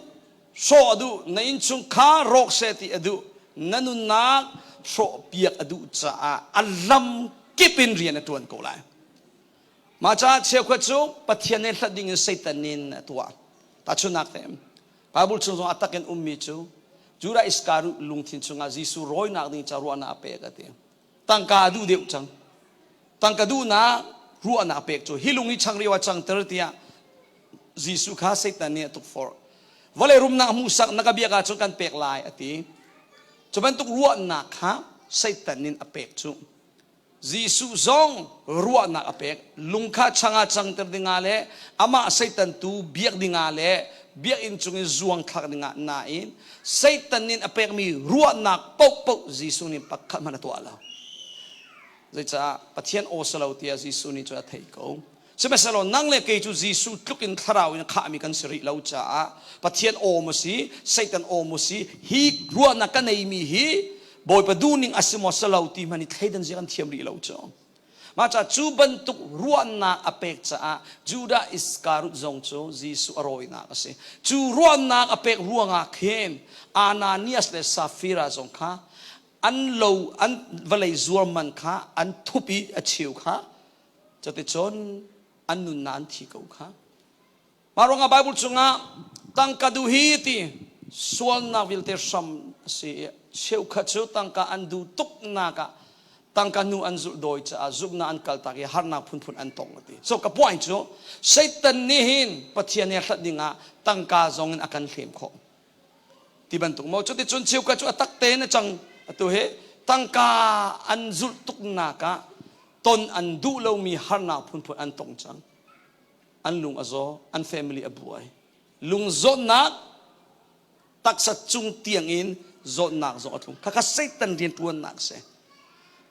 hrawh a duh, na innchungkhar rawk seh ti a duh, na nunnak hrawh piak a duh caah a lam kip in rian a ṭuan ko lai. Mah caah cheukhat cu Pathian he hlat ding in Satan nih a tuah. Tahchunhnak te, Bible chung zong a tak in ummi cu Judah Iskariot lungthin chungah Jesuh rawinak ding ca ruahnak a pek a ti. Tangka a duh deuh cang. Tangka duhnak ruahnak a pek cu hi lung hi changreu ah cangter tiah Jesuh kha Satan nih a tukforh. Vawlei rumnak hmuhsak na ka biak ahcun kan pek lai a ti. Cu bantuk ruahnak kha Satan nih a pek cu. Jesuh zong ruahnak a pek. Lung kha chang ah cangter dingah le amah Satan tu biak dingah le biakinn cung in zuang thlak dingah nain Satan nih a pekmi ruahnak paohpaoh Jesuh nih pakhat hmanh a tuah lo. Zeicah Pathian aw si lo tiah Jesuh nih cun a theih ko. Sihmanhsehlaw nang le kei cu Jesuh tluk in thlarau in a khahmi kan si rih lo caah Pathian aw maw si, Satan aw maw si, hi ruahnak ka neimi hi Bawipa duhning a si maw si lo ti hmanh i thleidan zia kan thiam rih lo cu. Mah caah cu bantuk ruahnak a pek caah Judah Iskariot zong cu Jesuh a rawinak a si. Cu ruahnak a pek ruangah khin Ananias le Safira zong kha an lo an vawlei zuar man kha an thup i a cheu kha cuticun an nunnak an thi ko kha. Mah ruangah Bible chungah tangka duh hi ti sualnak vialte hram a si i cheukhat cu tangka an duh tuknak ah tangka hnu an zulh dawi caah zumhnak an kaltak i harnak phunphun an tong a ti. So ka point cu Satan nih hin Pathian he hlat dingah tangka zong in a kan hlem khawh. Ti bantuk maw cuticun cheukhat cu a tak tein a cang atu hi tangka an zulh tuknak ah ton an duh lomi harnak phunphun an tong cang. An lung a zaw, an family a buai. Lung zawtnak taksa cung tiang in zawtnak zong a tlung. Khakha Satan rianṭuannak si.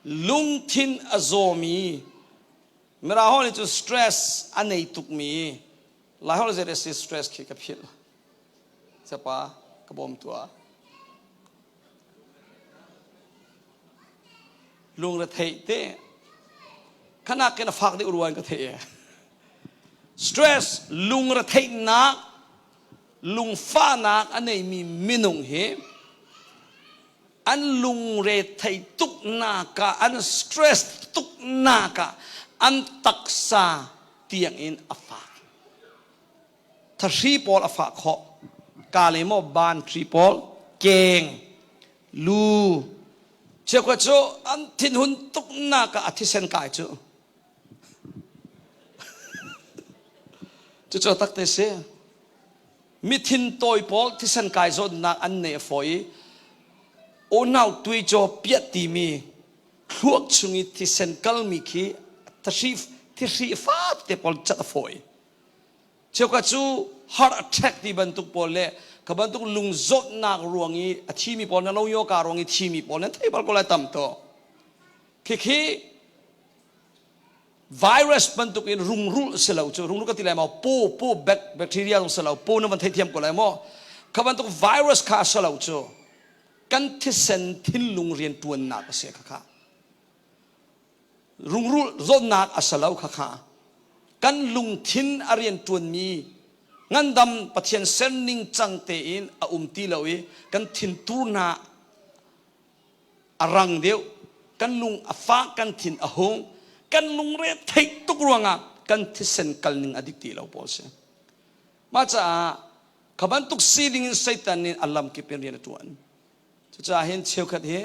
Lungthin a zawmi Mirang holh nih cun stress a nei tukmi Lai holh zei si stress khi ka philh. Sapa ka bawm tuah. Lungre theih te khanak in a fak deuh ruan ka theih. Stress lungre theihnak lungfahnak a neimi minung hi an lungre thei tuknak ah an stress tuknak ah an taksa tiang in a fak. Thahri pawl a fah khawh. Ka le maw ban thri pawl keng lu cheukhat cu an thinhun tuknak ah a thisen kai cu. Cucu takte si. Mithin tawi pawl thisen kai zawtnak an nei a fawi i unau tuicaw piat timi thluak chung i thisen kalmi khi thihri fate pawl cat a fawi. Cheukhat cu heart attack ti bantuk pawl le kha bantuk lung zawtnak ruang i a thimi pawl na lo yoga ruang i thimi pawl nan thei bal ko lai tam to. Khikhi virus bantuk in rungrul si lo cu rungrul ka ti lai maw paw paw bacteria zong si lo paw na van theithiam ko lai maw kha bantuk virus kha si lo cu kan thisen thinlung rian tuannak a si kha kha rungrul zawtnak a si lo kha kha kan lungthin a rian tuanmi ngandam Pathian serning cang tein a um ti lo i kan thintur hna a rang deuh kan lung a fak kan thin a hung kan lungre theih tuk ruangah kan thisen kal ning a dik ti lo pawl si mah caah kha bantuk sining in Satan nih a lam kip in rian a ṭuan cucaah hin cheukhat hi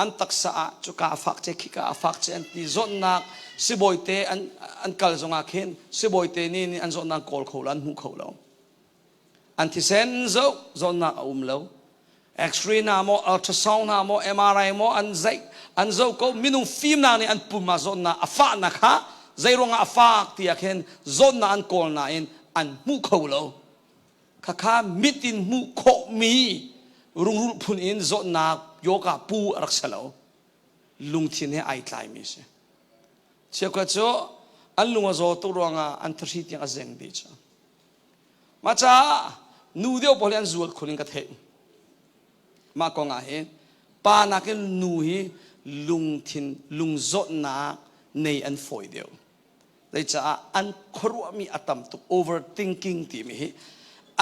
an taksa ah cuka a fak ce khika a fak ce an ti zawtnak sibawite an an kal zongah khin sibawite nih an zawtnak kawl kho lo an hmu kho lo An thisen zoh zawtnak a um lo. X-ray hna maw, ultrasound hna maw, MRI maw an zeih an zoh ko minung fimnak nih an pum ah zawtnak a fahnak kha zei ruangah a fak ti ah khin zawtnak an kawl nain an hmu kho lo. Khakha mit in hmuh khawhmi rungrul phun in zawtnak yoga pu a rak si lo. Lungthin he ai tlaimi a si. Cheukhat cu an lung a zaw tuk ruangah an thahri tiang a zeng dih cu. Mah caah nu deuh pawl hi an zual khun in ka theih. Mah kong ah hin pa nakin nu hi lungthin lungzawtnak nei an fawi deuh. Zeicaah an khuaruahmi a tam tuk overthinking timi hi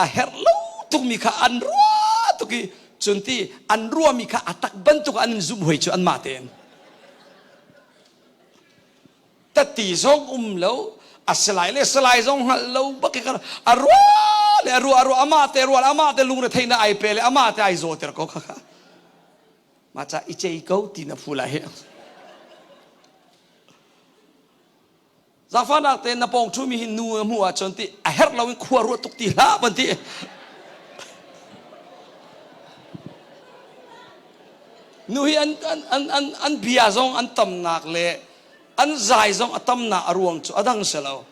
a herh lo tukmi kha an ruah tuk i cun ti an ruahmi kha a tak bantuk an in zumh hoi cu anmah tein. Tati zong um lo a salai le salai zong hngalh lo bak i a ruah le a ruah a ruah amah te ruah amah te lungre theihna ai pe le amah te ai zawter ko kha kha ma ca i cei ko ti na phu lai hi zaangfahnak te na pawng ṭhumi hi nu na hmuh ahcun ti a herh lo in khua ruah tuk ti hlah ban ti Nu hi an, an, an, an, an bia zong an tamnak le an zai zong a tamnak a ruang cu a dang si lo.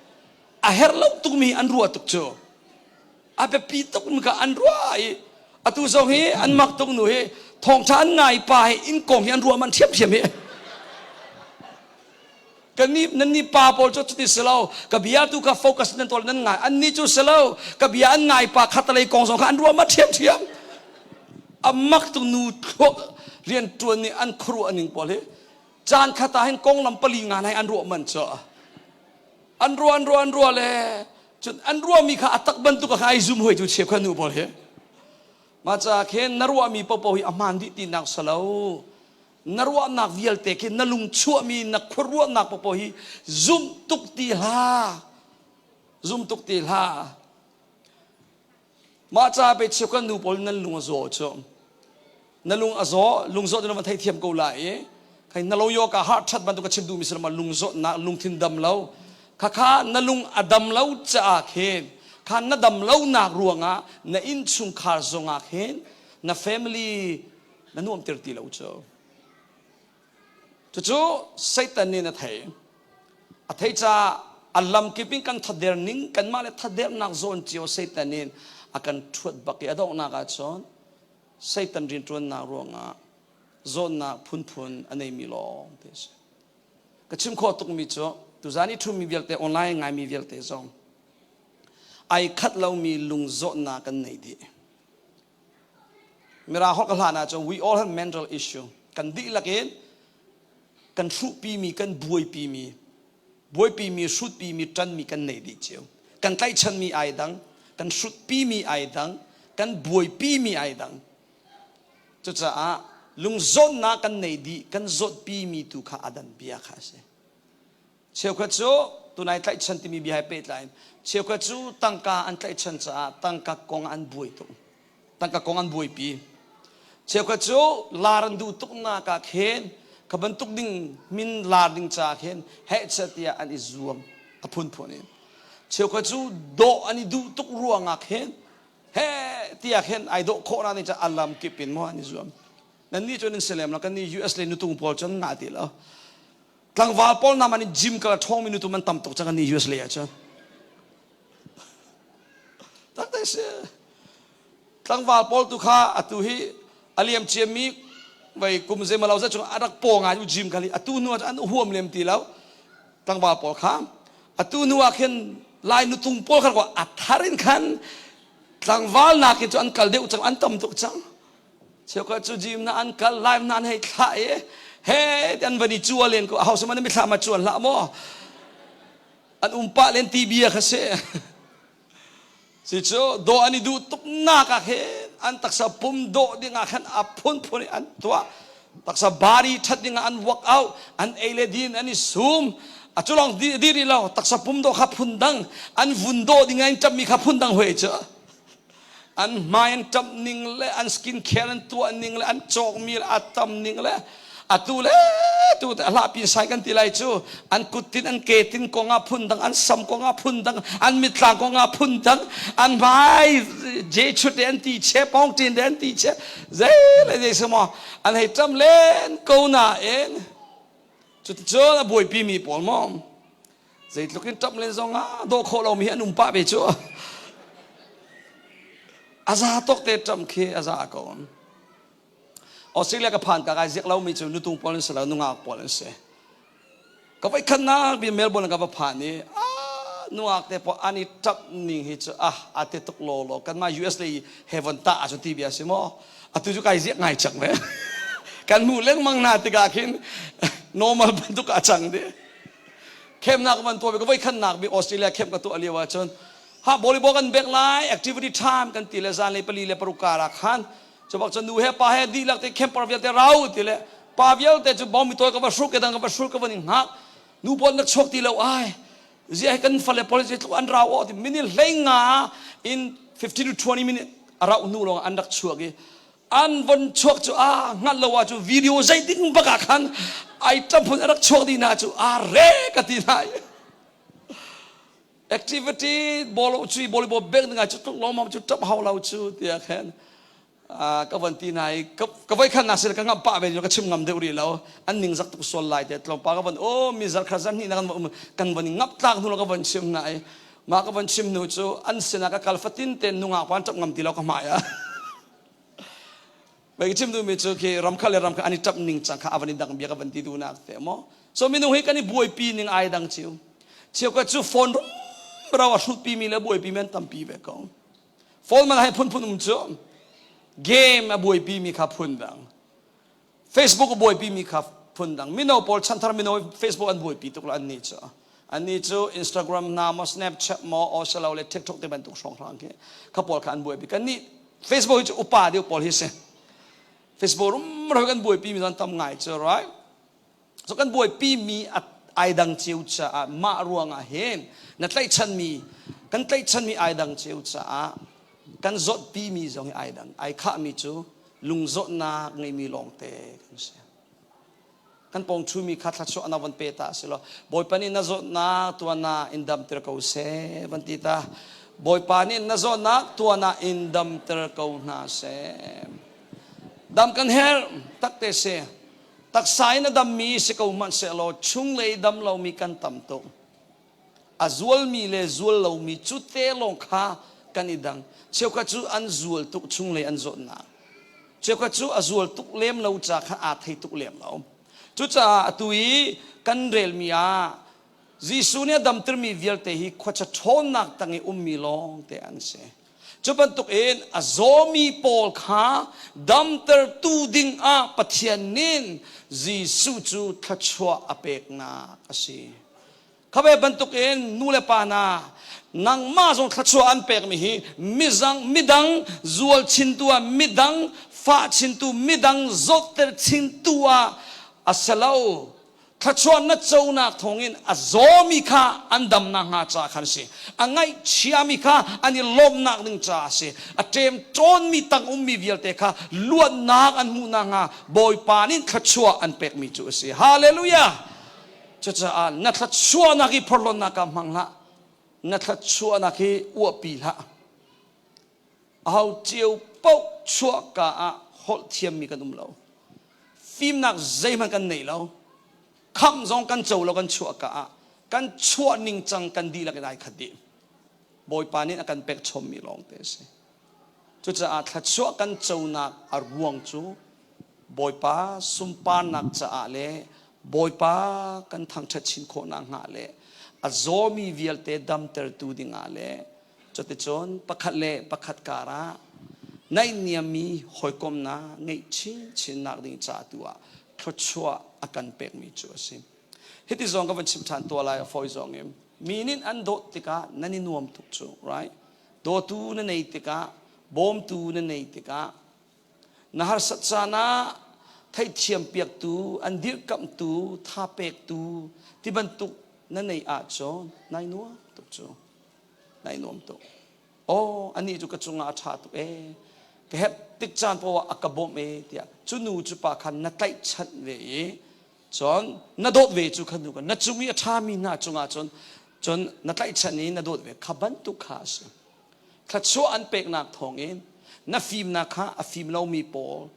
A herh lo tukmi an ruah tuk cu. A biapi tuk mi kha an ruah i atu zong hi an mak tuk nu hi thawngṭha an ngai pa hi inn kong hi an ruah man ṭhiamṭhiam hi. Kan nih nan nih pa pawl cu cuti si lo ka bia tu kha focus nan tuah nan ngai an nih cu si lo ka bia an ngai pa khatalei kong zong kha an ruah ma ṭhiamṭhiam a mak tu nu thluak rian ṭuan nih an khuaruah ning pawl hi caan khat ah hin konglam pali nga nai an ruah man cu an ruah an ruah an ruah le cun an ruahmi kha a tak bantuk kha ai zum hoi cu cheu kha nu pawl hi mah caah khin na ruahmi paohpaoh hi a hmaan dih tinak si lo Na ruahnak vialte khi na lung chuahmi na khuaruahnak popo hi zumh tuk ti hlah. Zum tuk ti hlah. Mah ca pe cheu kan nu pawl nan lung a zaw cu. Na lung a zaw, lung zawt na van theithiam ko lai i khai na lo yo ka heart that bantuk ka chim duhmi si ma lung zawtnak lungthin dam lo khakha na lung a dam lo caah khin kha na dam lo nak ruangah na innchungkhar zongah khin na family na nuamter ti lo cu cucu Satan nih na thei a thei caah a lamkip in kan thader ning kanmah le thadernak zawn cio Satan in a kan ṭhuat bak i a donghnak ah cun Satan rianṭuannak ruangah zawnnak phunphun a neimi lawng te a si ka chim khawh tukmi cu. Tuzan i ṭhumi vialte online ngaimi vialte zong ai khat lomi lungzawtnak kan nei dih. Mirang holh ka hlan ahcun we all have mental issue. Kan dihlak in kan hruhpimi, kan buaipimi, buaipimi, hrutpimi, ṭanmi kan nei dih cio. Kan tlaihchanmi ai dang, kan hrutpimi ai dang, kan buaipimi ai dang. Cucaah lungzawtnak kan nei dih, kan zawtpimi tu kha a dan bia kha a si. Cheukhat cu tunai tlaihchan timi bia he pehtlai in cheukhat cu tangka an tlaihchan caah tangka kong an buai tuk. Tangka kong an buaipi. Cheukhat cu lar an duh tuknak ah khin kha bantuk ding min lar ding caah khin hehchet tiah an i zuam a phunphun in. Cheukhat cu dawh an i duh tuk ruangah khin he tiah khin ai dawh khawh na ding caah a lam kip in maw an i zuam. Nannih cu nan si lem lo kannih US le nutung pawl cu an ngah ti lo. Tlangval pawl na man in gym kal a ṭhawngmi nutum an tam tuk cang an US lei ah cun. Tak si. Tlangval pawl tu kha atu hi a liam ciami vai kum zeimalo zat chung a rak paw ngai u gym kal hi atu hnu ah an huam lem ti lo. Tlangval pawl kha atu hnu ah khin lai nutung pawl kha a thar in khan tlangval nakin cu an kal deuh cang an tam tuk cang. Cheukhat cu gym na an kal live na an hei thlah i he an van i cua len ko ho man mithla ma cuan hlah maw an um pah len ti bia kha si si cu dawh an i duh tuk nak ah khin an taksa pum dawh ding ah khan a phunphun in an tuah taksa body that ding ah an work out an ei le din an i sum a cu lawng di di rih lo taksa pum dawh kha phun dang an vun dawh ding ah in ṭammi kha phun dang hoi cu An hmai an ṭamh ning le an skin care an tuah ning le an cawkmi le a tam ning le atu le tu te hlah pin sai kan ti lai cu an kuttin an ketin kong ah phun dang an sam kong ah phun dang an mitthlang kong ah phun dang an hmai je chut le an ti che pong tin le an ti che zei le zei semaw an hei ṭam len ko nain cuticun a buaipi mi pawl maw Zeitluk in ṭap len zong ah dawh khawh lomi hi an um pah ve cu. A za tawk te ṭam khi a za ko. Australia ka phan ka kai ziak lomi cu nutung pawl an si lo nungak pawl an si. Ka voi khatnak bi Melbourne ka va phan i ah nungak te pawl an i ṭap ning hi cu ah a te tuk law law kanmah US lei he von tah ahcun ti bia si maw atu cu kai ziak ngai cang ve kan hmuh lengmang hna tikah khin normal bantuk a cang dih Khemnak van tuah ka voi khannak bik Australia khem ka tuah lio ahcun ha volleyball kan bek lai activity time kan ti le zan le pali le paruk kar ah khan cubak cun nu he pa he dihlak te camper vialte rau ti le pa vialte cu bom mi tawi ka va hruk ke dang ka va hruk ka van in hngak nu pawl na chuak ti lo ai zia he kan fale pawl tluk an rau o ti minute hlei nga in 15 to 20 minute a rauh hnu lawng an rak chuak i An von chuak cu a hngalh lo ah cu video zeitin bak ah khan ai ṭamphun a rak chuak dih hna cu a re ka ti hna i activity bolo cui volleyball bek ngai cu tluk lawmam cu ṭap hau lo cu tiah khan ka von ti hna i ka voi khan nak sin ka ngamh pah ve ka chim ngam deuh rih lo an ning zak tuk sual lai te tlawmpa ka von o mi zar kha zar hnih na kan kan von ngap tlak hnu ka von chim hna i mah ka von chim hnu cu an sinah ka kal fatin te nungak pa an ṭap ngam ti lo ka hmai ah Bai chim duhmi cu khi ramkha le ramkha an i ṭap ning cang kha a van i dang bia ka van ti duhnak te maw. So minung hi kan i buaipi ning ai dang cio. Cheukhat cu phone rumro a hrutpi mi le buaipi mi an tampi ve ko. Phone man hai phunphun um cu game a buaipi mi kha phun dang. Facebook a buaipi mi kha phun dang. Mino pawl chanthar mino Facebook an buaipi tuk lo an nih cu. Annih cu Instagram hna maw Snapchat maw Oslo le TikTok te bantuk hrawnghrang khi kha pawl kha an buaipi. Kannih Facebook hi cu upa deuh pawl hi si. Facebook rumro kan buaipi mi zong tam ngai cu right? So kan buaipi mi ai dang cio caah mah ruangah hin na tlaihchan mi kan tlaihchan mi ai dang cio caah kan zawtpi mi zong hi ai dang ai khah mi cu lungzawtnak ngeimi lawngte kan si. Kan pawng ṭhumi kha thluachuah na von pe ta si law Bawipa nih na zawtnak tuan ah in damter ko seh van ti ta. Bawipa nih na zawtnak tuan ah in damter ko hna seh. Dam kan herh takte si. Taksa in a dammi si ko hmanh sehlaw chunglei dam lomi kan tam tuk. A zualmi le zual lomi cu te lawng kha kan i dang. Cheukhat cu an zual tuk chunglei an zawtnak. Cheukhat cu a zual tuk lem lo ca kha aa thei tuk lem lo. Cucaah atu i kan relmi ah Jesuh nih a damtermi vialte hi khuacha ṭhawnnak tang i ummi lawng te an si. Cu bantukin a zawmi pawl kha damtertu ding ah Pathian nih Jesuh cu thluachuah a peknak a si. Kha ve bantukin nu le pa hna, nangmah zong thluachuah an pekmi hi mizang midang zual chintu ah midang fah chintu midang zawtter chintu ah a si lo. Thluachuah na conak thawngin a zawmi kha an dam nakhnga ca khan a si. A ngaihchiami kha an i lawmhnak ding caah a si. A ṭemṭawnmi tang ummi vialte kha luatnak an hmuh nakhnga Bawipa nih thluachuah an pekmi cu a si. Hallelujah! Cucaah na thluachuahnak hi phorhlawtnak ah hmang hlah. Na thluachuahnak hi uahpi hlah. Aho cio paoh chuahka ah holh thiammi kan um lo. Fimnak zeihmanh kan nei lo. Khamh zong kan co lo kan chuahka ah. Kan chuah ningcang kan dihlak in ai khat dih. Bawipa nih a kan pek chommi lawng te a si. Cucaah thluachuah kan conak a ruang cu Bawipa sunparnak caah le Bawipa kan thangṭhat chin khawh nakhnga le a zawmi vialte damtertu dingah le Cuticun pakhat le pakhat karah naihniammi hawikomhnak ngeih chinchinnak ding ca tu ah thluachuah a kan pekmi cu a si. Hiti zong ka van chim ṭhan tuah lai a fawi zong in mi nih an dawt tikah nan i nuam tuk cu, right? Dawtu na nei tikah, bawmtu na nei tikah, na harsat caan ah theihthiam piaktu, an dirhkamhtu, tha pektu ti bantuk na nei ahcun nai nuam tuk cu. Nai nuam tuk. Aw, anih cu ka cungah a ṭha tuk ee. Ka herh tik caan paoh ah a ka bawmh ee tiah cu nu cu pa khan na tlaihchanh ve i cun na dawt ve cu kha nu kha na cung i a ṭhami hna cungah cun cun na tlaihchanh i na dawt ve kha bantuk kha a si. Thluachuah an peknak thawngin na fimnak kha a fim lomi pawl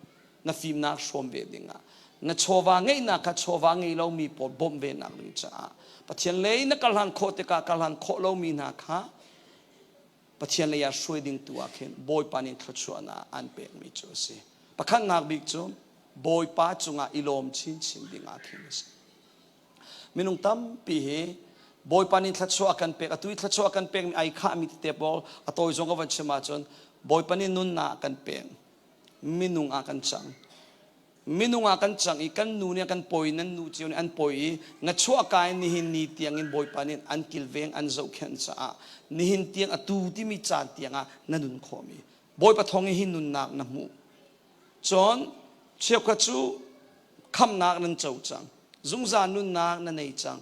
na fimnak hrawm ve dingah na chawva ngeihnak kha chawva ngei lomi pawl bawmh ve nak ding caah Pathian lei na karhlan khawh tikah karhlan khawh lomi hna kha Pathian lei ah hruai ding tu ah khin Bawipa nih thluachuahnak an pekmi cu a si. Pakhatnak bik cu Bawipa cungah i lawm chinchin ding ah khin a si. Minung tampi hi Bawipa nih thluachuah a kan pek atu i thluachuah a kan pekmi ai khahmi tete pawl a tawi zong ka van chim ahcun Bawipa nih nunnak a kan pek. Minung ah kan cang. Minung ah kan cang i kan nu nih a kan pawi nan nu cio nih an pawi i na chuahka in nihin ni tiangin Bawipa nih an kilveng an zohkhenh caah nihin tiang atu timi caan tiangah na nun khawhmi Bawipa thawng i hi nunnak na hmuh. Cun cheukhat cu khamhnak nan co cang. Zungzal nunnak na nei cang.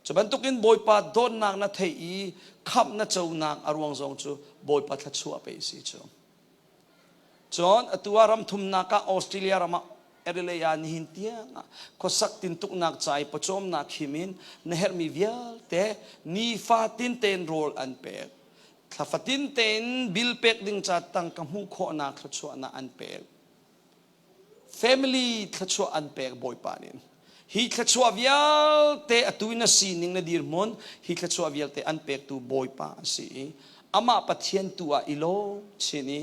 Cu bantukin Bawipa dawtnak na theih i khamh na conak a ruang zong cu Bawipa thluachuah pe si cu. Cun atu ah ram thumnak ah Australia ram ah Adelaide ah nihin tiang ah khuasak tintuknak ca i pawcawmnak him in na herhmi vialte nifatin tein rawl an pek. Thla fatin tein bill pek ding ca tangka hmuh khawhnak thluachuahnak an pek. Family thluachuah an pek Bawipa nih. Hi thluachuah vialte atu in na sining na dirhmun hi thluachuah vialte an pektu Bawipa a si i amah Pathian tu ah i lawm chin i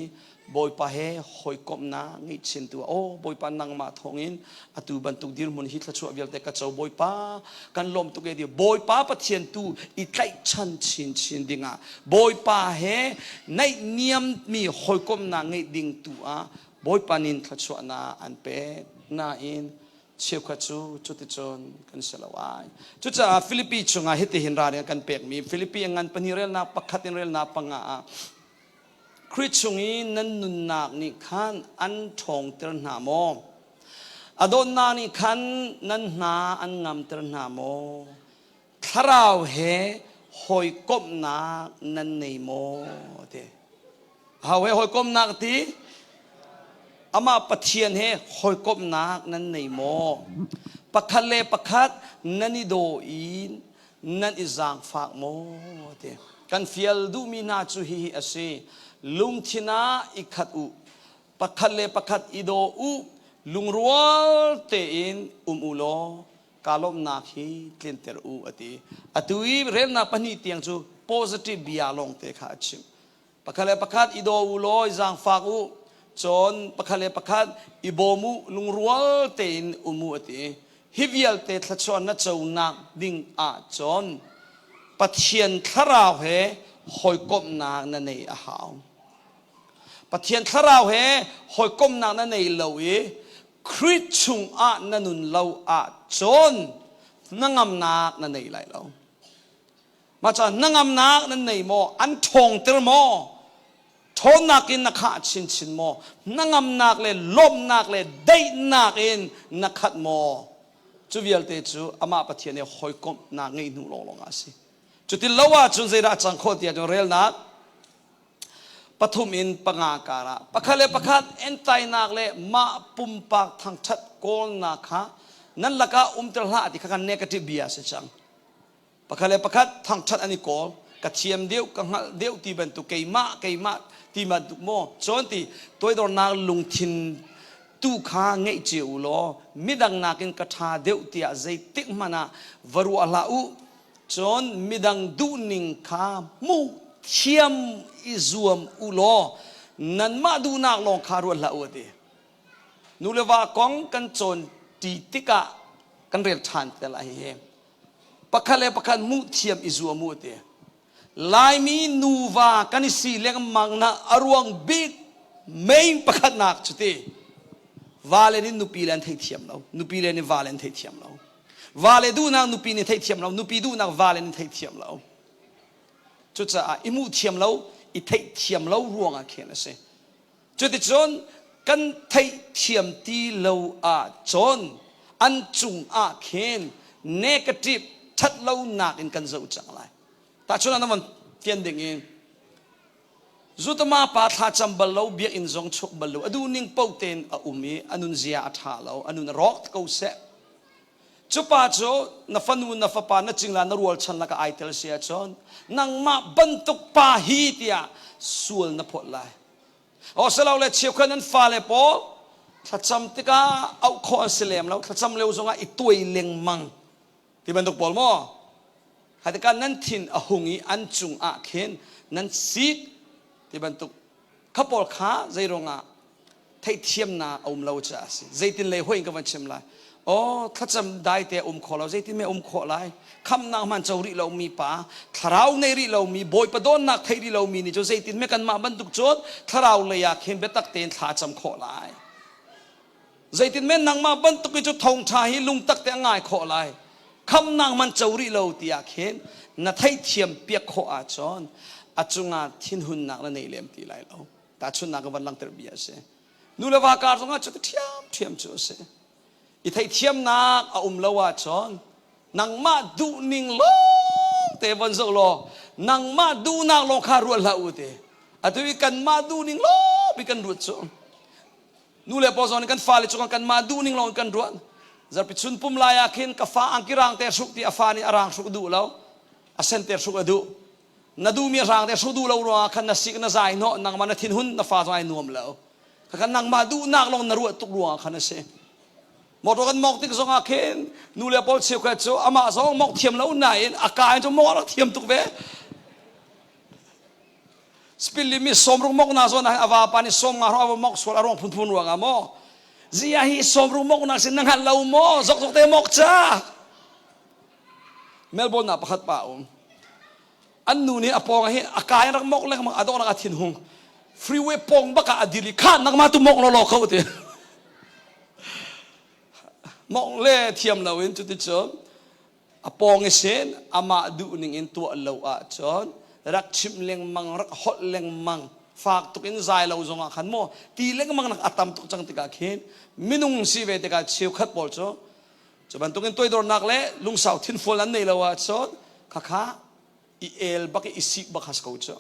Bawipa he hawikomhnak ngeih chin tu ah aw Bawipa nangmah thawngin atu bantuk dirhmun hi thluachuah vialte ka co Bawipa kan lawm tuk e ti Bawipa Pathian tu i tlaihchan chinchin dingah Bawipa he naihniammi hawikomhnak ngeih ding tu ah Bawipa nin thluachuahnak an pek nain cheukhat cu cuticun kan si lo ai. Cucaah Filipi chungah hitihin ralring a kan pekmi Filipi a ngan pahnih relnak pakhat in relnak panga ah Khrih chung i nan nunnak nih khan an ṭhawngter hna maw? A dawtnak nih khan nan hna an ngamter hna maw? Thlarau he hawikomhnak nan nei maw? Ti. Aho he hawikomhnak ti? Amah Pathian he hawikomhnak nan nei maw? Pakhat le pakhat nan i daw i nan i zaangfak maw? Ti. Kan fial duhmi hna cu hihi a si. Lungthin ah i khat u. Pakhat le pakhat i daw u. Lungrual tein um u law kaa lawmhnak hi tlinter u a ti. Atu i relnak pahnih tiang cu positive bia lawngte kha a chim. Pakhat le pakhat i daw u law i zaangfak u. Cun pakhat le pakhat i bawm u, lungrual tein um u a ti. Hi vialte thluachuah na conak ding ahcun Pathian thlarau he hawikomhnak na nei a hau. Pathian thlarau he hawikomhnak na nei lo i Khrih chungah na nun lo ahcun hnangamnak na nei lai lo. Mah caah hnangamnak nan nei maw? An ṭhawngter maw? Ṭhawnnak in na khah chinchin maw? Hnangamnak le lawmhnak le daihnak in na khat maw? Cu vialte cu amah Pathian he hawikomhnak ngeih hnu lawnglawng ah a si. Cutin lo ahcun zeidah a cang khawh ti ahcun relnak pathum in panga karah pakhat le pakhat entainak le mah pumpak thangṭhat kawlnak kha nan lakah umter hlah ti kha kan negative bia a si cang. Pakhat le pakhat thangṭhat an i kawl. Ka thiam deuh, ka hngalh deuh ti bantuk keimah, keimah ti bantuk maw cawn ti toidornak lungthin tu kha ngeih cio u law midang nakin ka ṭha deuh tiah zeitik hmanh ah va ruah hlah u. Cun midang duhning kha hmuh thiam i zuam u law nanmah duhnak lawng kha ruat hlah u a ti. Nu le va kong kan cawn ṭi tikah kan rel ṭhan te lai hihi. Pakhat le pakhat hmuh thiam i zuam u ti. Laimi nuva kan i si lengmang na a ruang bik main pakhatnak cu ti. Vale nih nupi le an theithiam lo. Nupi le nih vale an theithiam lo. Vale duhnak nupi nih theithiam lo. Nupi duhnak vale nih theithiam lo. Cucaah i hmuh thiam lo, i theihthiam lo ruangah khin a si. Cuticun kan theihthiam ti lo ahcun an cungah khin negative ṭhatlonak in kan zoh cang lai. Tahchun ah na von fian ding in Zutama pa thlacam bal lo, biakinn zong chuk bal lo, a duhning paoh tein a um i a nunzia a ṭha lo, a nun a rawk ko seh. Cu pa cu na fanu, na fapa, na cingla, na rualchan lakah ai tel si ahcun nangmah bantuk pa hi tiah sual na phawt lai. Asilole cheukhat nan fale pawl thlacam tikah auh khawh an si lem lo, thlacam lio zongah i tuai lengmang ti bantuk pawl maw? Hi tikah nan thin a hung i an cungah khin nan sik ti bantuk kha pawl kha zei ruangah theihthiamnak a um lo caah a si. Zeitin lei hoi in ka van chim lai. Aw thlacam dai te um kho lo zeitin me um khawh lai. Khamnak man co rih lomi pa, thlarau nei rih lomi, Bawipa dawnnak thei rih lomi nih cu zeitin me kanmah bantuk cun thlarau lei ah khin biatak tein thla cam khawh lai. Zeitin men nangmah bantuk i cu thawngṭha hi lungtak te a ngai khawh lai. Khamnak man co rih lo tiah khin na theihthiam piak khawh ahcun a cungah thinhunnak na nei lem ti lai lo. Tahchunhnak ka van langhter bia a si. Nu le va kar zongah cu ṭhiam ṭhiam cu a si. I theihthiamnak a um lo ahcun nangmah duhning lawng te von zoh law nangmah duhnak lawng kha ruat hlah u ti. Atu i kanmah duhning lawng bi kan ruat cu. Nu le pa zong nih kan fale cungah kanmah duhning lawng kan ruat. Zarpi chun pum lai ah khin ka fa angki rang te hruk ti a fa nih a rang hruk duh lo. A sen te hruk a duh. Na duhmi rang te hru duh lo ruangah khan na sik na zai hnawh nangmah na thinhun na fa zong ai nuam lo. Kha nangmah duhnak lawng na ruah tuk ruangah khan a si. Motor kan mok tik zongah khin nu le pawl cheukhat cu amah zong mok thiam lo nain a ka in cu mok a rak thiam tuk ve. Spilli mi sawmruk mok na zawn ah a vapa nih sawm nga hrawng a va mok sual a ruang phunphun ruangah maw zia hi sawmruk mok nak sin na hngal lo maw zok zok te mok ca Melbourne ah pakhat pa a um. An nu nih a pawng ah hin a ka in rak mok lengmang a dawh a thin hung. Freeway pawng bak ah a dir i kha nangmah tu mok law law kho ti. Mok le thiam lo in cuticun a pawng i sen amah duh ning in tuah lo ahcun rak chimh lengmang rak holh lengmang fak tuk in zai lo zongah khan maw ti lengmang nak a tam tuk cang tikah khin minung si ve tikah cheukhat pawl cu Cu bantukin toidornak le lungsau thinfual an nei lo ahcun khakha i el bak i sik bak has ko cu.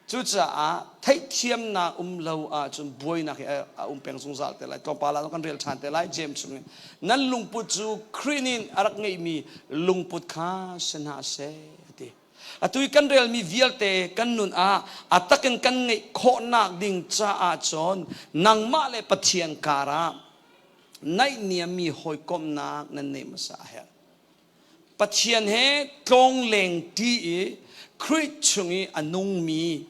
Cucaah theihthiamnak um lo ahcun buainak hi a um peng zungzal te lai. Tlawmpal ah kan rel ṭhan te lai James chungin. Nan lungput cu Khrih nih a rak ngeihmi lungput kha si hna seh a ti. Atu i kan relmi vialte kan nun ah a takin kan ngeih khawhnak ding caah cun nangmah le Pathian karah naihniammi hawikomhnak nan neih hmasa a herh. Pathian he tlawngleng ṭi i Khrih chung i a nungmi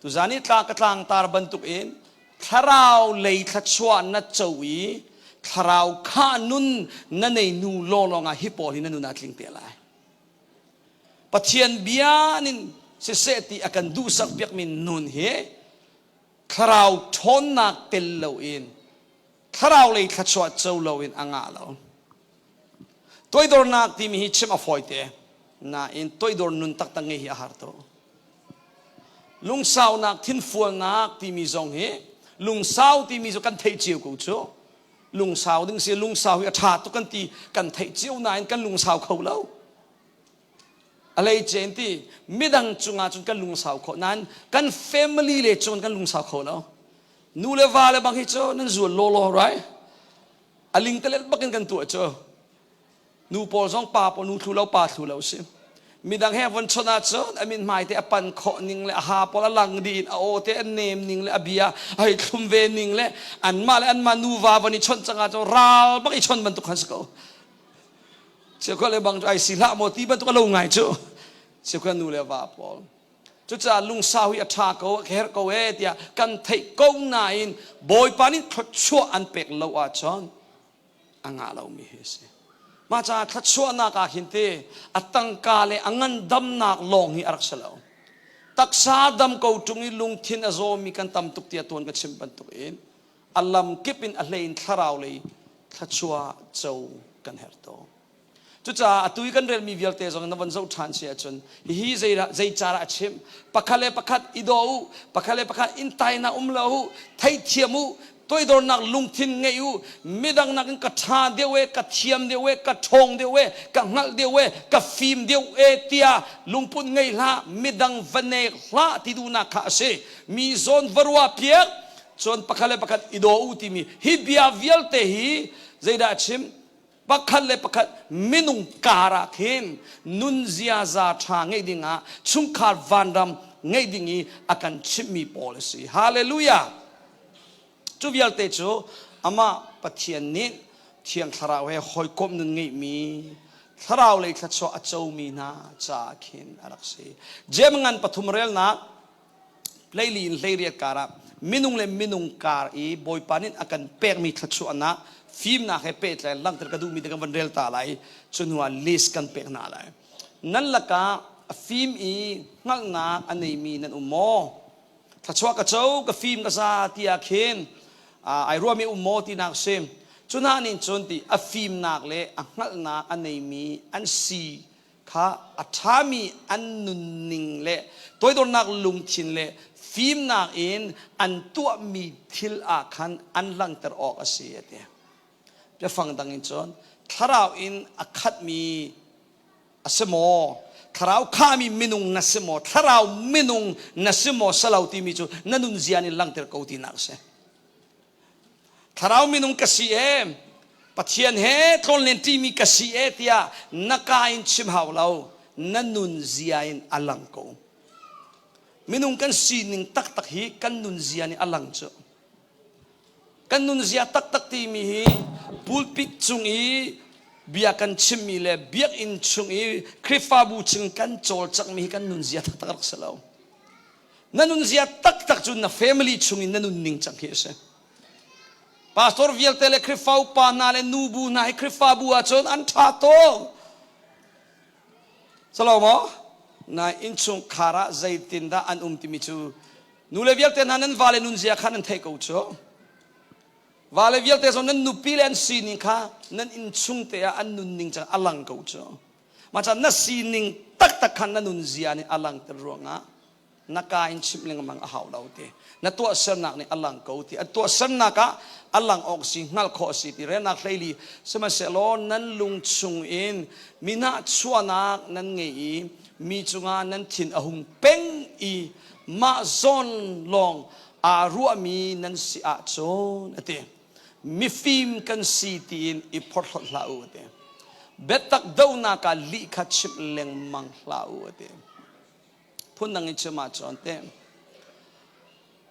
tuzan i tla ka tlangtar bantukin thlarau lei thluachuah na co i Thlarau kha nun na nei nu lawnglawng ah hi pawl hi na nun ah tling te lai. Pathian bia nin siseh ti a kan duhsak piakmi nun hi thlarau ṭhawnnak tel loin thlarau lei thluachuah co loin a ngah lo. Toidornak timi hi chim a fawite nain toidor nun taktak ngei hi a har tuk. Lungsaunak thinfualnak timi zong hi lungsau timi cu kan theih cio ko cu. Lungsau ding si lungsau hi a ṭha tuk kan ti kan theih cio nain kan lungsau kho lo. A hleice ti midang cungah cun kan lungsau khawh nain kan family le cun kan lungsau kho lo. Nu le va le bang hi cu nan zual lawlaw right? A lingtalet bakin kan tuah cu. Nu pawl zong pa pawl nu thlu lo pa thlu lo si. Midang he von chon ahcun a min hmai te a pan khawh ning le a ha pawl a lang dih in a aw te a nem ning le a bia a hei thlum ve ning le anmah le anmah nuva von i chawnh cang ahcun ral bak i chon bantuk khan si ko. Cheukhat le bang cu ai si hlah maw ti bantuk a lo ngai cu. Cheukhat nu le va pawl. Cucaah lungsau hi a ṭha ko, a herh ko ee tiah kan theih ko nain Bawipa nih thluachuah an pek lo ahcun a ngah lomi hi a si. Mah caah thluachuahnak ah hin ti a tangka le a ngandamnak lawng hi a rak si lo. Taksa dam ko ṭung i lungthin a zawmi kan tam tuk tiah tuan ka chim bantuk in a lam kip in a hlei in thlarau lei thluachuah co kan herh tawn. Cucaah atu i kan relmi vialte zong na von zoh ṭhan si ahcun hihi zei cara a chimh? Pakhat le pakhat i daw u, pakhat le pakhat inntainak um lo u, theithiam u, toidornak lungthin ngei u, midang nakin ka ṭha deuh e, ka thiam deuh e, ka ṭhawng deuh e, ka hngalh deuh e, ka fim deuh e tiah lungput ngei hlah, midang va nek hlah ti duhnak kha a si. Mi zawn va ruah piak, cun pakhat le pakhat i daw u timi hi bia vialte hi zeidah a chim? Pakhat le pakhat minung kar ah khin nun ziaza ṭha ngeih dingah chungkhar vanram ngeih ding i a kan chimhmi pawl a si. Hallelujah! Cu vialte cu amah Pathian nih Thiang Thlarau he hawikomh nun ngeihmi thlarau lei thluachuah a comi hna caah khin a rak si. Jeim ngan pathum relnak 14 in 18 kar ah minung le minung kar i Bawipa nih a kan pekmi thluachuahnak fimnak he pehtlai langhter ka duhmi te kan van rel ta lai. Cu hnu ah list kan pek hna lai. Nan lakah a fim i hngalhnak a neimi nan um maw? Thluachuah ka co, ka fim ka za tiah khin ai ruahmi um maw tinak si. Cu hna nih cun ti a fimnak le a hngalhnak a neimi an si kha a ṭhami an nunning le toidornak lungthin le fimnak in an tuahmi thil ah khan an langhter awk a si a ti. Biafang dang in cun thlarau in a khatmi a si maw? Thlarau khami minung na si maw? Thlarau minung na si maw salo timi cu na nunzia nih langhter ko tinak a si. Thlarau minung ka si e, Pathian he tlawnlen ṭimi ka si e tiah na ka in chim hau lo, na nunzia in a lang ko. Minung kan sining taktak hi kan nunzia nih a lang cu. Kan nunzia taktak timi hi pulpit cung i bia kan chimmi le biakinn chung i Khrihfabu chung kan cawlcanghmi hi kan nunzia taktak rak si lo. Na nunzia taktak cu na family chungin na nunning cang khi a si. Pastor vialte le Khrihfa upa hna le nubu hna hi Khrihfabu ahcun an ṭha tuk. Salo maw? Na innchungkhar ah zeitindah an um timi cu nule vialte hna nan vale nunzia kha nan theih ko cu. Vale vialte zong nan nupi le an sining kha nan innchung te ah an nunning cang a lang ko cu. Mah na sining taktak khan na nunzia nih a langhter ruangah na ka in chimh lengmang a hau lo ti. Na tuahsernak nih a lang ko ti. A tuahsernak ah a lang awk si, hngalh khawh a si ti. Relnak 14 sihmanhsehlaw nan lung chung in mi nahchuahnak nan ngei i mi cungah nan thin a hung peng i mah zawn lawng aa ruahmi nan si ahcun a ti. Mifim kan si tiin i phorhlawt hlah u a ti. Biatak dohnak ah lih kha chimh lengmang hlah u a ti. Phundang in chim ahcun te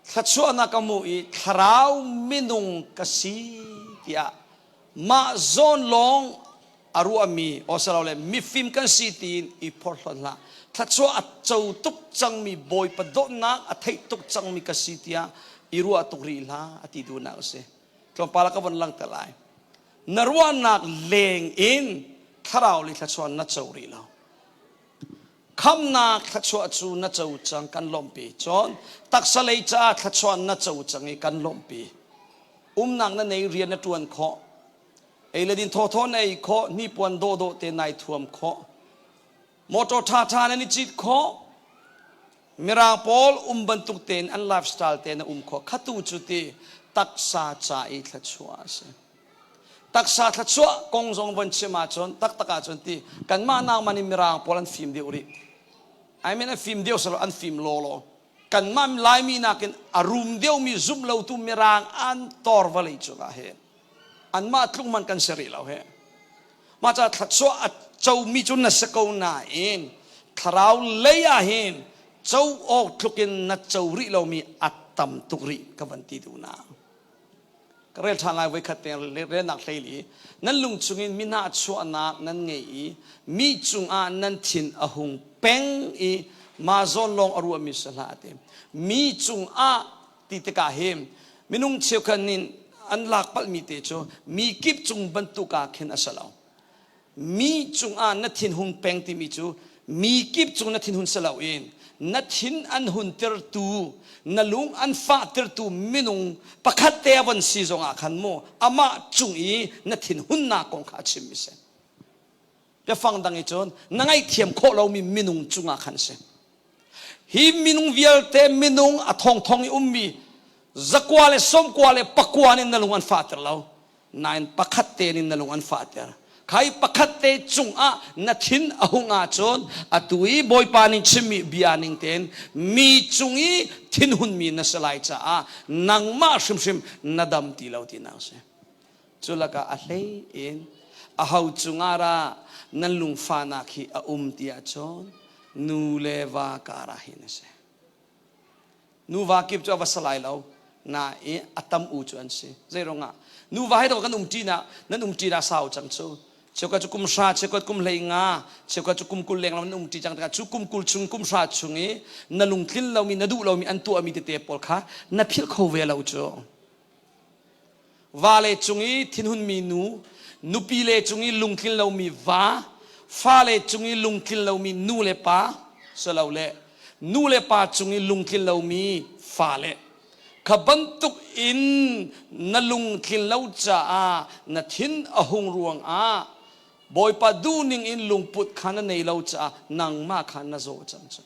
thluachuahnak ka hmu i thlarau minung ka si tiah mah zawn lawng a ruahmi osalole mifim kan si tiin i phorhlawt hlah. Thluachuah a co tuk cangmi Bawipa dawtnak a theih tuk cangmi ka si tiah i ruah tuk rih hlah a ti duhnak a si. Tlawmpal ah ka von langhter lai. Na ruahnak leng in thlarau le thluachuah na co rih lo. Khamnak thluachuah cu na co cang kan lawmhpi. Cun taksa lei caah thluachuah na co cang i kan lawmhpi. Umnak na nei rian na ṭuan khawh. Ei le din thawthaw na ei khawh, hnipuan dawhdawh te nai thuam khawh. Motor ṭhaṭha nan i cit khawh. Mirang pawl um bantuk tein an lifestyle te na um khawh. Khatu cu ti taksa ca i thluachuah a si. Taksa thluachuah kong zong von chim ahcun taktak ahcun ti kanmah nakman in Mirang pawl an fim deuh rih. I mean an fim deuh silo an fim lawlaw. Kanmah Laimi nakin a rum deuhmi zumh lotu Mirang an tor vawlei cungah hin anmah tluk man kan si rih lo he. Mah ca thluachuah a comi cu na si ko nain thlarau lei ah hin co awk tluk in na co rih lomi a tam tuk rih ka van ti duh na. Ka rel ṭhan lai voikhat te relnak hleili nan lung chungin mi nahchuahnak nan ngei i mi cungah nan thin a hung peng i mah zawn lawng a ruahmi si hlah ti. Mi cungah ti tikah hi minung cheukhat nih an lak palhmi te cu mi kip cung bantuk ah khin a si lo. Mi cungah na thinhung peng timi cu mi kip cung na thinhun si loin na thin an huntertu na lung an fahtertu minung pakhat te a von si zongah khan mu amah cung i na thinhunnak kong kha a chimmi si. Biafang dang i cun na ngaihthiam khawh lomi minung cungah khan si. Hi minung vialte minung a thongthong i ummi zakua le sawmkua le pakua nih na lung an fahter lo. Nain pakhat te nih na lung an fahter. Khai pakhat te cungah na thin a hung ahcun atu i Bawipa nih chimmi bia ning tein mi cung i thinhunmi na si lai caah nangmah hrimhrim na dam ti lo tinak a si. Cu lakah a hlei in aho cungah dah nan lungfahnak hi a um ti ahcun nu le va kar ah hin a si. Nuva kip cu a va si lai lo nain a tam u cu an si. Zei ruangah? Nuva he kan um ṭinak nan um ṭinak sau cang cu. Cheukhat cu kum hra, cheukhat kum 15, cheukhat cu kum 20 leng nan um ṭi cang tikah cu kum 20 chung kum hra chung i na lungtlin lomi na duh lomi an tuahmi tete pawl kha na philh kho ve lo cu. Vale cung i thinhunmi nu, nupi le cung i lungtlin lomi va, fale cung i lungtlin lomi nu le pa, silole nu le pa cung i lungtlin lomi fale. Kha bantuk in na lungtlin lo caah na thin a hung ruangah Bawipa duhning in lungput kha na nei lo caah nangmah kha na zaw cang cu.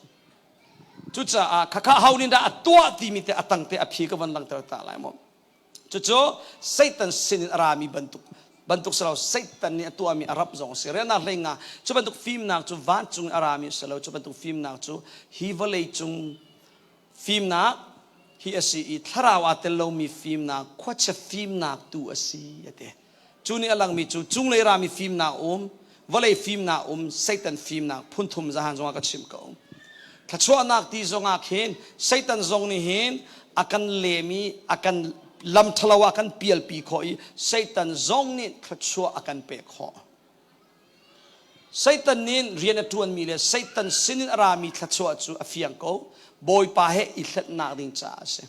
Cucaah khakha ho nih dah a tuah timi te a tang te a phi ka van langhter ta lai maw. Cucu Satan sin in a rami bantuk bantuk si lo Satan nih a tuahmi a rap zong a si. Riannak hlei nga cu bantuk fimnak cu vancung in a rami a si lo. Cu bantuk fimnak cu hi vawlei cung fimnak hi a si i thlarau aa tel lomi fimnak khuachia fimnak tu a si a ti. Cu nih a langmi cu cunglei rami fimnak um, vawlei fimnak um, Satan fimnak phunthum zahan zongah ka chimh ko. Thluachuahnak ti zongah khin Satan zong nih hin a kan lem i a kan lam ṭhalo ah kan pialpi khawh i Satan zong nih thluachuah a kan pek khawh. Satan nih rian a ṭuanmi le Satan sinin a rami thluachuah cu a fiang ko. Bawipa he i hlennak ding caah a si.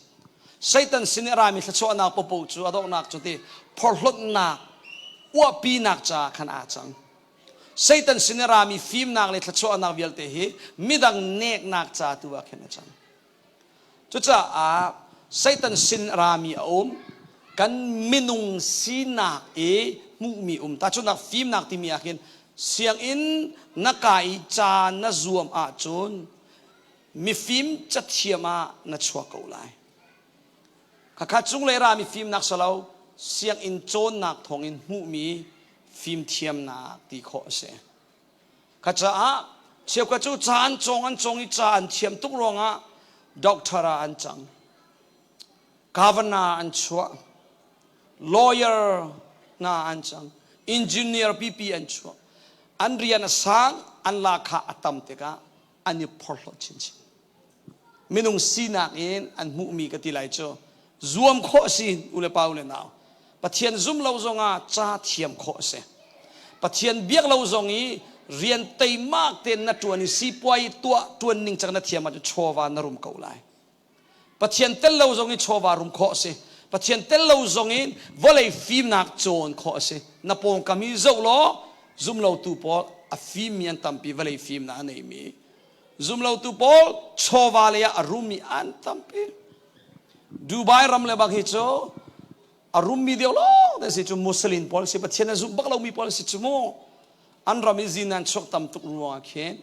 Satan sin i a rami thluachuahnak popo cu a donghnak cu ti phorhlawtnak uahpinak caah khan aa cang. Satan sin i rami fimnak le thluachuahnak vialte hi midang neknak ca tu ah khin a cang. Cucaah Satan sin rami a um, kan minung sinak i hmuhmi um. Tahchunhnak fimnak timi ah khin sianginn na kai i ca na zuam ahcun mifim cathiam ah na chuak ko lai. Khakha cunglei rami fimnak salo sianginn cawnnak thawngin hmuhmi fimthiamnak ti khawh a si. Ka caah cheukhat cu ca an cawng an cawng i ca an thiam tuk ruangah doctor ah an cang. Governor an chuah. Lawyer hna an cang. Engineer pipi an chuah. An rian a sang, an lakha a tam tikah an i phorhlawt chinchin. Minung sinak in an hmuhmi ka ti lai cu zuam khawh a si u le pa u le nau. Pathian zum lo zongah ca thiam khawh a si. Pathian biak lo zong i rian teimak tein na ṭuan i sipuai tuah ṭuan ning cang na thiam ahcun chawva na rum ko lai. Pathian tel lo zong i chawva rum khawh a si. Pathian tel lo zong in vawlei fimnak cawn khawh a si. Na pawngkam hi zoh law zumlotu pawl a fimmi an tampi, vawlei fimnak a neimi. Zumlotu pawl chawva lei ah a rummi an tampi. Dubai ram le bang hi cu a rummi deuh lawng te si cu. Muslim pawl si, Pathian a zumh bak lomi pawl si cu mu. An ram i zinan chuak tam tuk ruangah khin.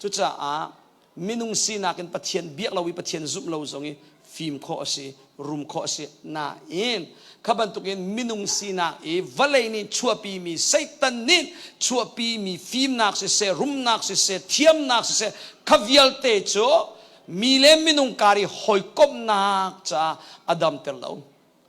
Cucaah minung sinak in Pathian biak lo i Pathian zumh lo zong i fim khawh a si, rum khawh a si. Nain kha bantukin minung sinak i vawlei nih chuahpimi, Satan nih chuahpimi fimnak siseh, rumnak siseh, thiamnak siseh, kha vialte cu mi le minung kar i hawikomhnak caah a damter lo.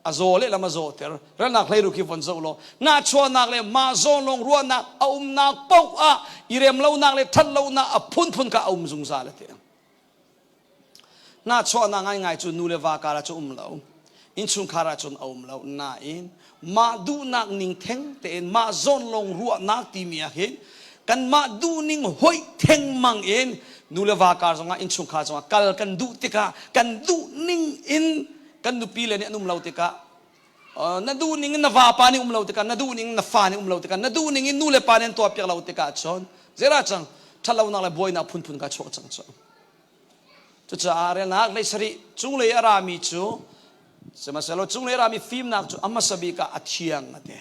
A zaw lehlam a zawter. Ralnak hleiru khi von zoh law, nahchuahnak le mah zawn lawng ruahnak a umnak paoh ah i rem lonak le that lonak a phunphun kha a um zungzal a ti. Nahchuahnak ngaingai cu nu le va kar ah cu um lo, innchungkhar ah cun a um lo. Nain mah duhnak ning theng tein mah zawn lawng ruahnak timi ah hin kanmah duhning hoih thengmang in nu le va kar zongah, innchungkhar zongah kal kan duh tikah kan duhning in kan nupi le nih an um lo tikah, na duh ning in na vapa nih um lo tikah, na duh ning in na fa nih um lo tikah, na duh ning in nu le pa nih an tuah piak lo tikah cun zeirah cang ṭhatlonak le buainak phunphun ka chuak cang cu. Cucaah relnak lei sarih, cunglei a rami cu, sihmanhsehlaw cunglei a rami fimnak cu a hmasa bik ah a thiang a ti.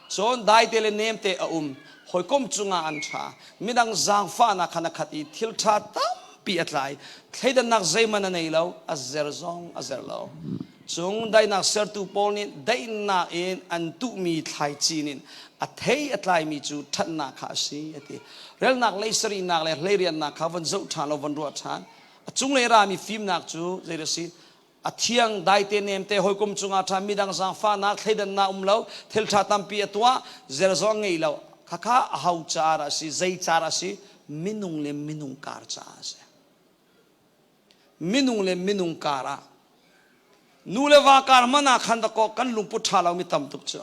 Cun daite le nemte a um, hawikom cungah an ṭha, midang zaangfahnak khan a khat i thil ṭha tampi a tlai, thleidannak zeihmanh a nei lo, a zer zong a zer lo. Cung daihnak sertu pawl nih daihnak in an tuhmi thlaici in a thei a tlaimi cu ṭhatnak kha a si, a ti. Relnak lei sarihnak le hleiriannak kha von zoh ṭhan lo, von ruah ṭhan. A cunglei rami fimnak cu zei a si? A thiang, daite, nemte, hawikom cungah ṭha, midang zaangfahnak, thleidannak um lo, thil ṭha tampi a tuah, zer zong ngei lo. Khakha a ho caah a si? Zei caah a si? Minung le minung kar caah a si. Minung le minung kar ah, nu le va kar hmanh ah khan dakaw kan lungput ṭha lomi tam tuk cu.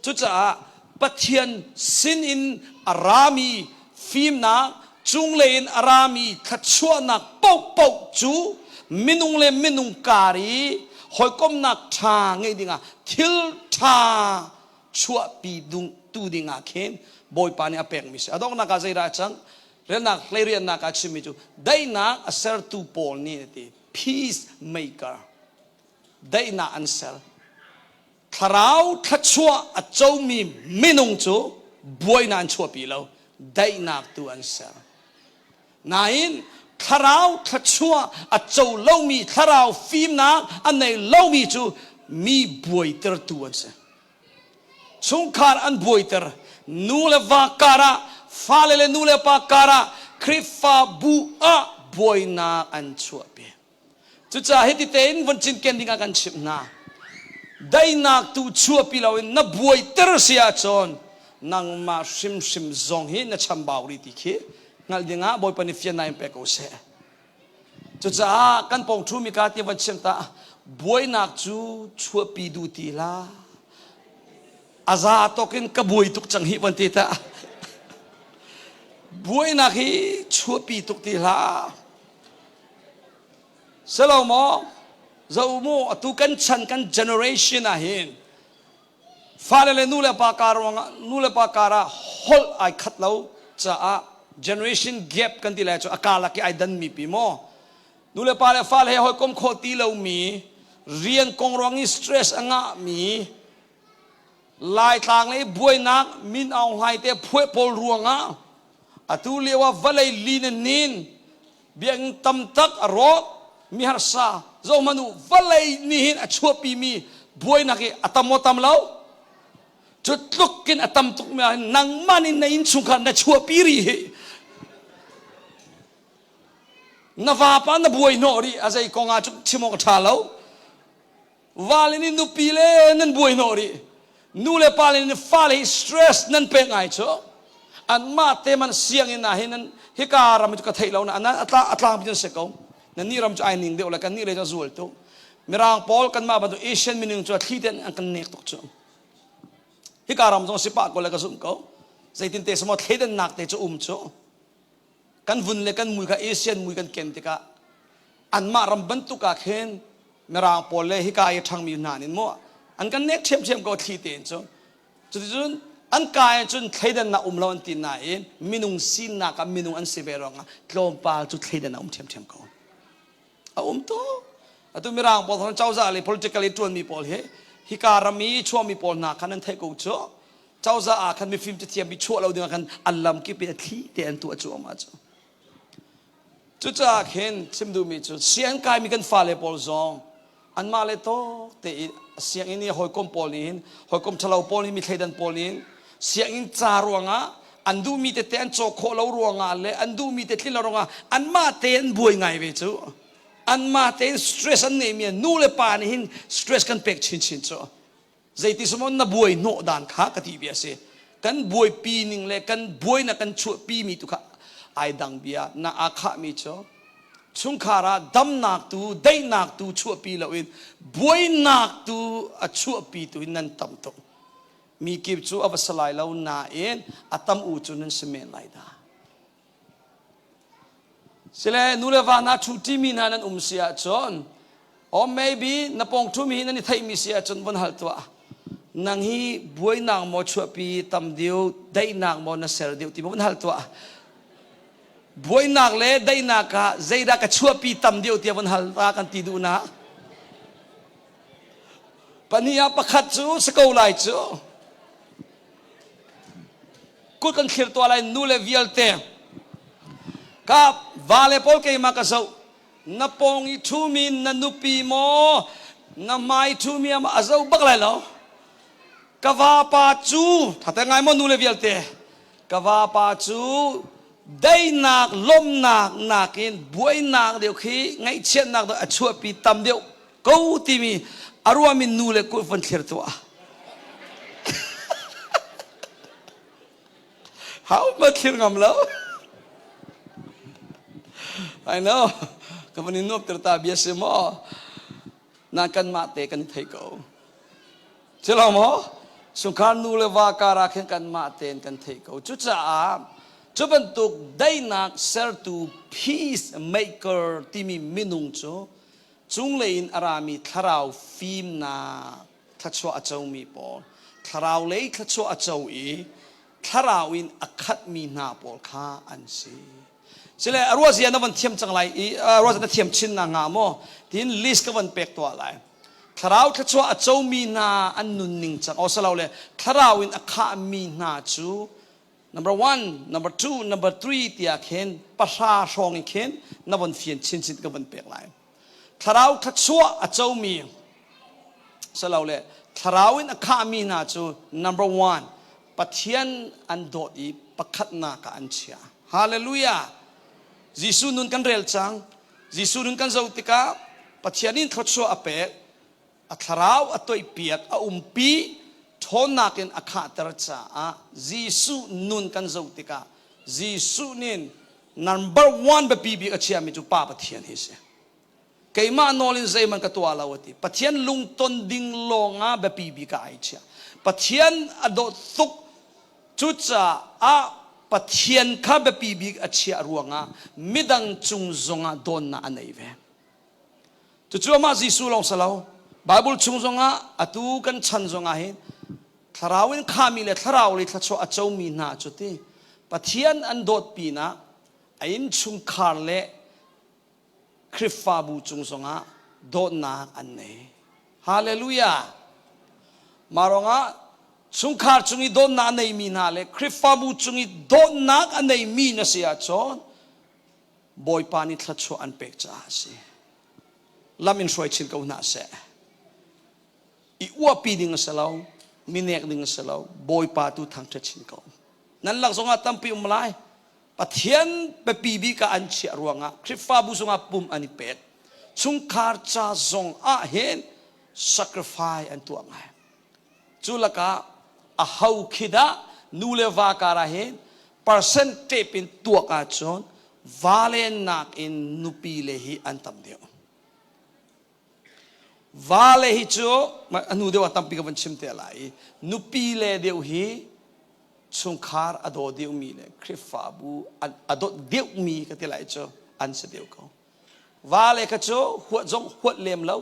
Cucaah Pathian sin in a rami fimnak, cunglei in a rami thluachuahnak paohpaoh cu minung le minung kar i hawikomhnak ṭha ngeih dingah, thil ṭha chuahpi tu dingah khin Bawipa nih a pekmi si. A donghnak ah zeidah a cang? Relnak hleiriannak ah chimmi cu daihnak a sertu pawl nih a ti, peace maker, daihnak an ser. Thlarau thluachuah a comi minung cu buainak an chuahpi lo, daihnak tu an ser. Nain thlarau thluachuah a co lomi, thlarau fimnak a nei lomi cu mi buaitertu an si. Chungkhar an buaiter, nu le va karah, fale le nu le pa karah, Khrihfabu ah buainak an chuahpi. Cucaah hiti tein vun cinken dingah kan chimh hna. Daihnak tu chuahpi loin na buaiter si ahcun nangmah hrimhrim zong hi na chambau rih ti khi hngalh dingah Bawipa nih fiannak in pe ko seh. Cucaah kan pawng ṭhumi ka ti van chim ta, buainak cu chuahpi duh ti hlah. A za tawk in ka buai tuk cang hi van ti ta. Buainak hi chuahpi tuk ti hlah. Selo maw? Zo mu, atu kan chan, kan generation ah hin fale le nu le pa kar ruangah, nu le pa kar ah holh ai khat lo caah generation gap kan ti lai cu, a karlak i ai dan mi pi maw, nu le pa le fale he hawikom khawh ti lo mi, rian kong ruang i stress a ngah mi, Laitlang lei buainak Min Aung Hlaing te phueh pawl ruangah atu lio ah vawlei lin in nin biakinn tam tak a rawk mi harsa zohhmanh u. Vawlei nih hin a chuahpi mi buainak hi a tam maw tam lo? Cu tluk in a tam tuk mi ah hin nangmah nih na innchungkhar na chuahpi rih hi. Na vapa na buai hnawh rih, a zei kong ah cu chim awk a ṭha lo. Vale nih nupi le nan buai hnawh rih, nu le pa le nih fale hi stress nan pek ngai cu. Anmah te man sianginn ah hin nan hika ram cu ka theih lo na atla atlang pi se ko. Nan ni ram cu ai ning deuh le kan nih le cu zual tuk. Mirang pawl kanmah bantuk Asian minung cu thli ten an kan nek tuk cu. Hika ram zong si pah ko le ka zumh ko. Zeitin te samaw thleidannak te cu um cu. Kan vun le kan mui kha Asian mui kan ken tikah anmah ram bantuk ah khin. Mirang pawl le hika i ṭhangmi hna nih maw an kan nek ṭhiamṭhiam ko thli tein cu. Cuticun an ka in cun thleidannak um lo an ti nain minung sinak ah minung an si ve ruangah tlawmpal cu thleidan a um ṭhiamṭhiam ko. A um tuk. Atu Mirang pawl thawng cozah le political i ṭuanmi pawl hi hika ram i chuahmi pawl hna khan an theih ko cu. Cozah ah khan mifim cathiam i chuah lo dingah khan an lam kip in a thli te an tuah cuahmah cu. Cucaah khin chim duhmi cu sianginn kaimi kan fale pawl zong anmah le tawk te i sianginn i hawikom pawl nih hin hawikom ṭhalo pawl nih mi thleidan pawl nih hin sianginn ca ruangah an duhmi tete an cawk khawh lo ruangah le an duhmi te tlin lo ruangah anmah te an buai ngai ve cu. Anmah tein stress an ngeihmi nu le pa nih hin stress kan pek chinchin cu. Zeiti semaw na buai hnawh dan kha ka ti bia si. Kan buaipi ning le kan buainak kan chuahpi mi tu kha ai dang bia. Na aa khahmi cu chungkhar ah damnak tu daihnak tu chuahpi loin buainak tu a chuahpi tu in nan tam tuk. Mi kip cu a va si lai lo nain a tam u cu nan si men lai dah. Sile nu le va hna ṭhuṭimi hna nan um si ahcun or maybe na pawng ṭhumi hi nan i theihmi si ahcun von hal tuah. Nang hi buainak maw chuahpi tam deuh, daihnak maw na ser deuh ti maw von hal tuah. Buainak le daihnak ah zeidah ka chuahpi tam deuh tiah von hal ta kan ti duh na. Pahnih ah pakhat cu si ko lai cu. Kut kan thlir tuah lai nu le vialte. Ka va le pawl keimah ka zoh. Na pawng i ṭhumi na nupi maw na hmai ṭhumi a zoh bak lai lo. Ka vapa cu thate ngai maw nu le vialte. Ka vapa cu daihnak lawmhnak nakin buainak deuh khi ngaihchiatnak deuh a chuahpi tam deuh ko timi a ruahmi nu le kut von thlir tuah. How ma thlir ngam lo? I know. Ka van in nuap ter ta bia si maw? Na kan mah te kan thei ko. Cilo maw? Sungkhar nu le va kar ah khin kan mah tein kan thei ko. Cucaah cu bantuk daihnak sertu peace maker timi minung cu cunglei in a rami thlarau fimnak thluachuah a comi pawl thlarau lei thluachuah a co i thlarau in a khatmi hna pawl kha an si. Sile a ruazia na van thiam cang lai i ruazia na thiam chin na nga maw tiin list ka van pek tuah lai. Thlarau thluachuah a comi hna an nunning cang o salo le thlarau in a khahmi hna cu number one, number two, number three tiah khin pahra hrawng in khin na von fian chinchin ka van pek lai. Thlarau thluachuah a comi salo le thlarau in a khahmi hna cu number one Pathian an dawt i pakhatnak ah an chia. Hallelujah! Jesuh nun kan rel cang. Jesuh nun kan zoh tikah Pathian in thluachuah a pek, a thlarau a toihpiak, a umpi, ṭhawnnak in a khahter caah Jesuh nun kan zoh tikah Jesuh nih number one biapi bik a chiami cu Pa Pathian hi a si. Keimah nawl in zeihmanh ka tuah lo a ti. Pathian lungton ding lawngah biapi bik ah ai chiah. Pathian a dawt tuk. Cucaah Pathian kha biapi bik a chiah ruangah midang cung zongah dawnnak a nei ve. Cucu amah Jesuh lawng si lo. Bible chung zongah atu kan chan zongah hin thlarau in khami le thlarau lei thluachuah a comi hna cu ti Pathian an dawt pinah a innchungkhar le Khrihfabu cung zongah dawtnak an nei. Hallelujah! Mah ruangah chungkhar cung i dawtnak a neimi hna le Khrihfabu cung i dawtnak a neimi na si ahcun Bawipa nih thluachuah an pek caah a si. Lam in hruai chin ko hna seh. I uahpi ding a si lo, mi nek ding a si lo, Bawipa tu thangṭhat chin ko. Nan lak zongah tampi um lai. Pathian biapi bik ah an chiah ruangah Khrihfabu zongah pum an i pek. Chungkhar ca zong ah hin sacrifice an tuah ngai. Cu lakah a ho khi dah nu le va kar ah hin percent tape in tuak ahcun vale nakin nupi le hi an tam deuh. Vale hi cu a hnu deuh ah tampi ka van chim te lai i nupi le deuh hi chungkhar a daw deuhmi le Khrihfabu a dawt deuhmi ka ti lai cu an si deuh ko. Vale kha cu huat zong huat lem lo.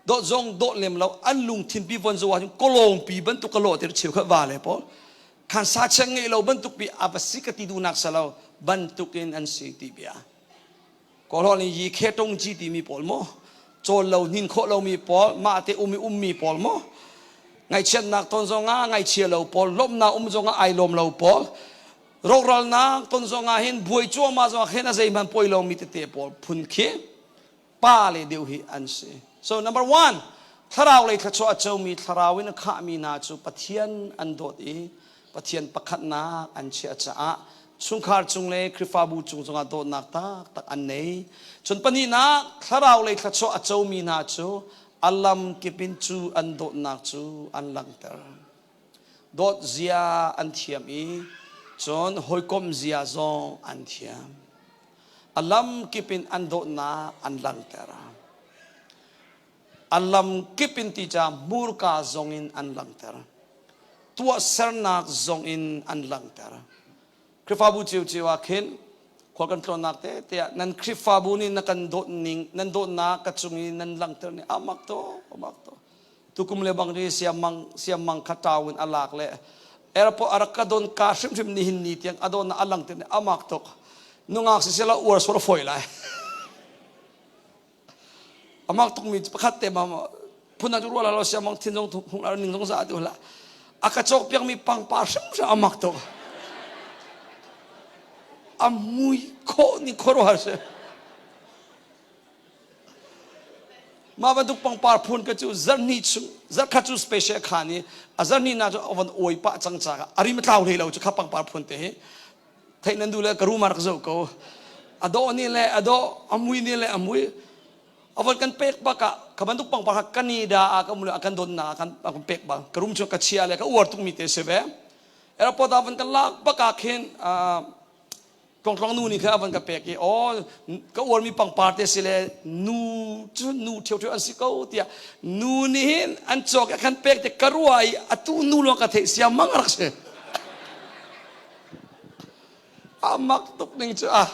Dawt zong dawt lem lo an lungthin pi von zo ahcun kawlawng pi bantuk ka lawh tir cheu kha va le pawl khan sa cheng ngei lo bantuk pi a va si ka ti duhnak salo bantuk in an si ti bia. Kawlhawl in yi khe tong ji timi pawl maw cawl lo hnin khawh lomi pawl mah te um i ummi pawl maw ngaihchiatnak ton zongah ngaihchia lo pawl lawmhnak um zongah ai lawm lo pawl rawkralnak ton zongah hin buai cuahmah zongah khin a zeihmanh poi lomi tete pawl phun khi pa le deuh hi an si. So number one, thlarau lei thluachuah a comi thlarau in a khahmi hna cu Pathian an dawt i Pathian pakhatnak an chiah caah chungkhar cung le Khrihfabu cung zongah dawtnak taktak an nei. Cun pahnihnak, thlarau lei thluachuah a comi hna cu a lam kip in cu an dawtnak cu an langhter. Dawt zia an thiam i cun hawikom zia zong an thiam. A lam kip in an dawtnak an langhter. A lam kip in ti ca hmurka zong in an langhter. Tuahsernak zong in an langhter. Khrihfabu ciocio ah khin khual kan tlawnnak te te ah nan Khrihfabu nih na kan dawt ning nan dawtnak ka cung i nan langhter ning amak to amak to tukum le bang ri siamang siamang kha tau in alak le airport arak ka don ka hrimhrim nihin ni tiang adon na alang te amak tuk nungak sisela uar sur foi lai Amak tukmi pakhat te ma phun cu rual lo siamang thin zong hung la ning zong za tu la a ka cawk piak mi pangpar hrimhrim amak tuk a mui khawh ni khuaruahar si mah bantuk pangpar phun ka cu zarhni chung zarhkhat cu special khan i a zarhni na cu a von oi pah cang caah a rim a tlau hlei lo cu kha pangpar phun te hi Theih nan duh le ka room ah rak zoh ko. A dawh ni le a dawh, a mui ni le a mui. A von kan pek bak ah ka bantuk pangpar kha Canada ah ka um le a kan donnak ah kan a kan pek bal. Ka room chung ka chia le ka uar tukmi te si ve. Airport ah von kan lak bak ah khin tlongtlong nu nih khan a von ka pek i aw ka uarmi pangpar te si le nu cu nu ṭheuṭheu an si ko tiah nu nih hin an cawk i a kan pek te ka ruah i atu nu lawng ka theih sia mang rak si. A mak tuk ning cu a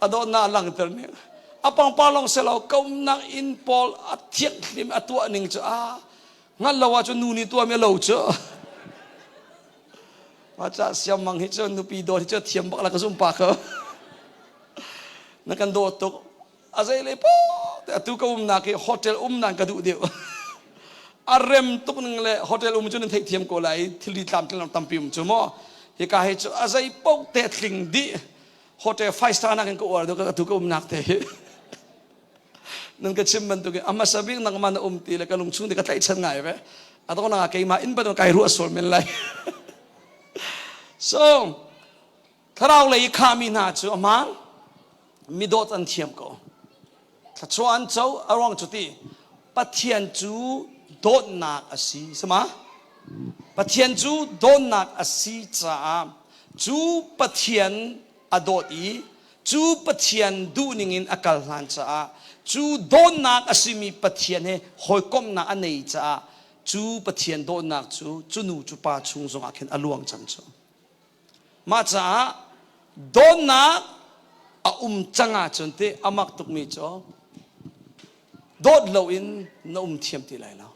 a dawtnak a langhter ning. A pangpar lawng si lo komnak inn pawl a thianghlim a tuah ning cu a hngal lo ahcun nu nih tuahmi a lo cu. Mah ca siamang hi cu nupi dawt hi cu thiam bak la ka zum pa ko. Na kan dawt tuk. A zei le po te atu ka umnak hi hotel um nan ka duh deuh. A rem tuk ning le hotel um cu nan theihthiam ko lai thilri tlamtling tampi um cu maw. Hika hi cu a zei paoh te tling dih. Hotel five star nakin ka uar deuh ka atu ka umnak te hi. Nan ka chim bantuk in a hmasa bik nangmah na um ti le ka lungchung te ka tlaihchan ngai ve. A dong nak keimah inn bantuk kai ruah sual men lai. So, thlarau lei i khahmi hna cu a hmaan. Midawt an thiam ko. Thluachuah an co a ruang cu ti Pathian cu dawtnak a si sama Pathian cu dawtnak a si caah cu Pathian a dawt i cu Pathian duhning in a kal hlan caah cu dawtnak a simi Pathian he hawikomhnak a nei caah cu Pathian dawtnak cu cu nu cu pa chung zongah khin a luang cang cu. Mah caah dawtnak a um cang ahcun ti a mak tukmi cu dawt loin na um thiam ti lai lo.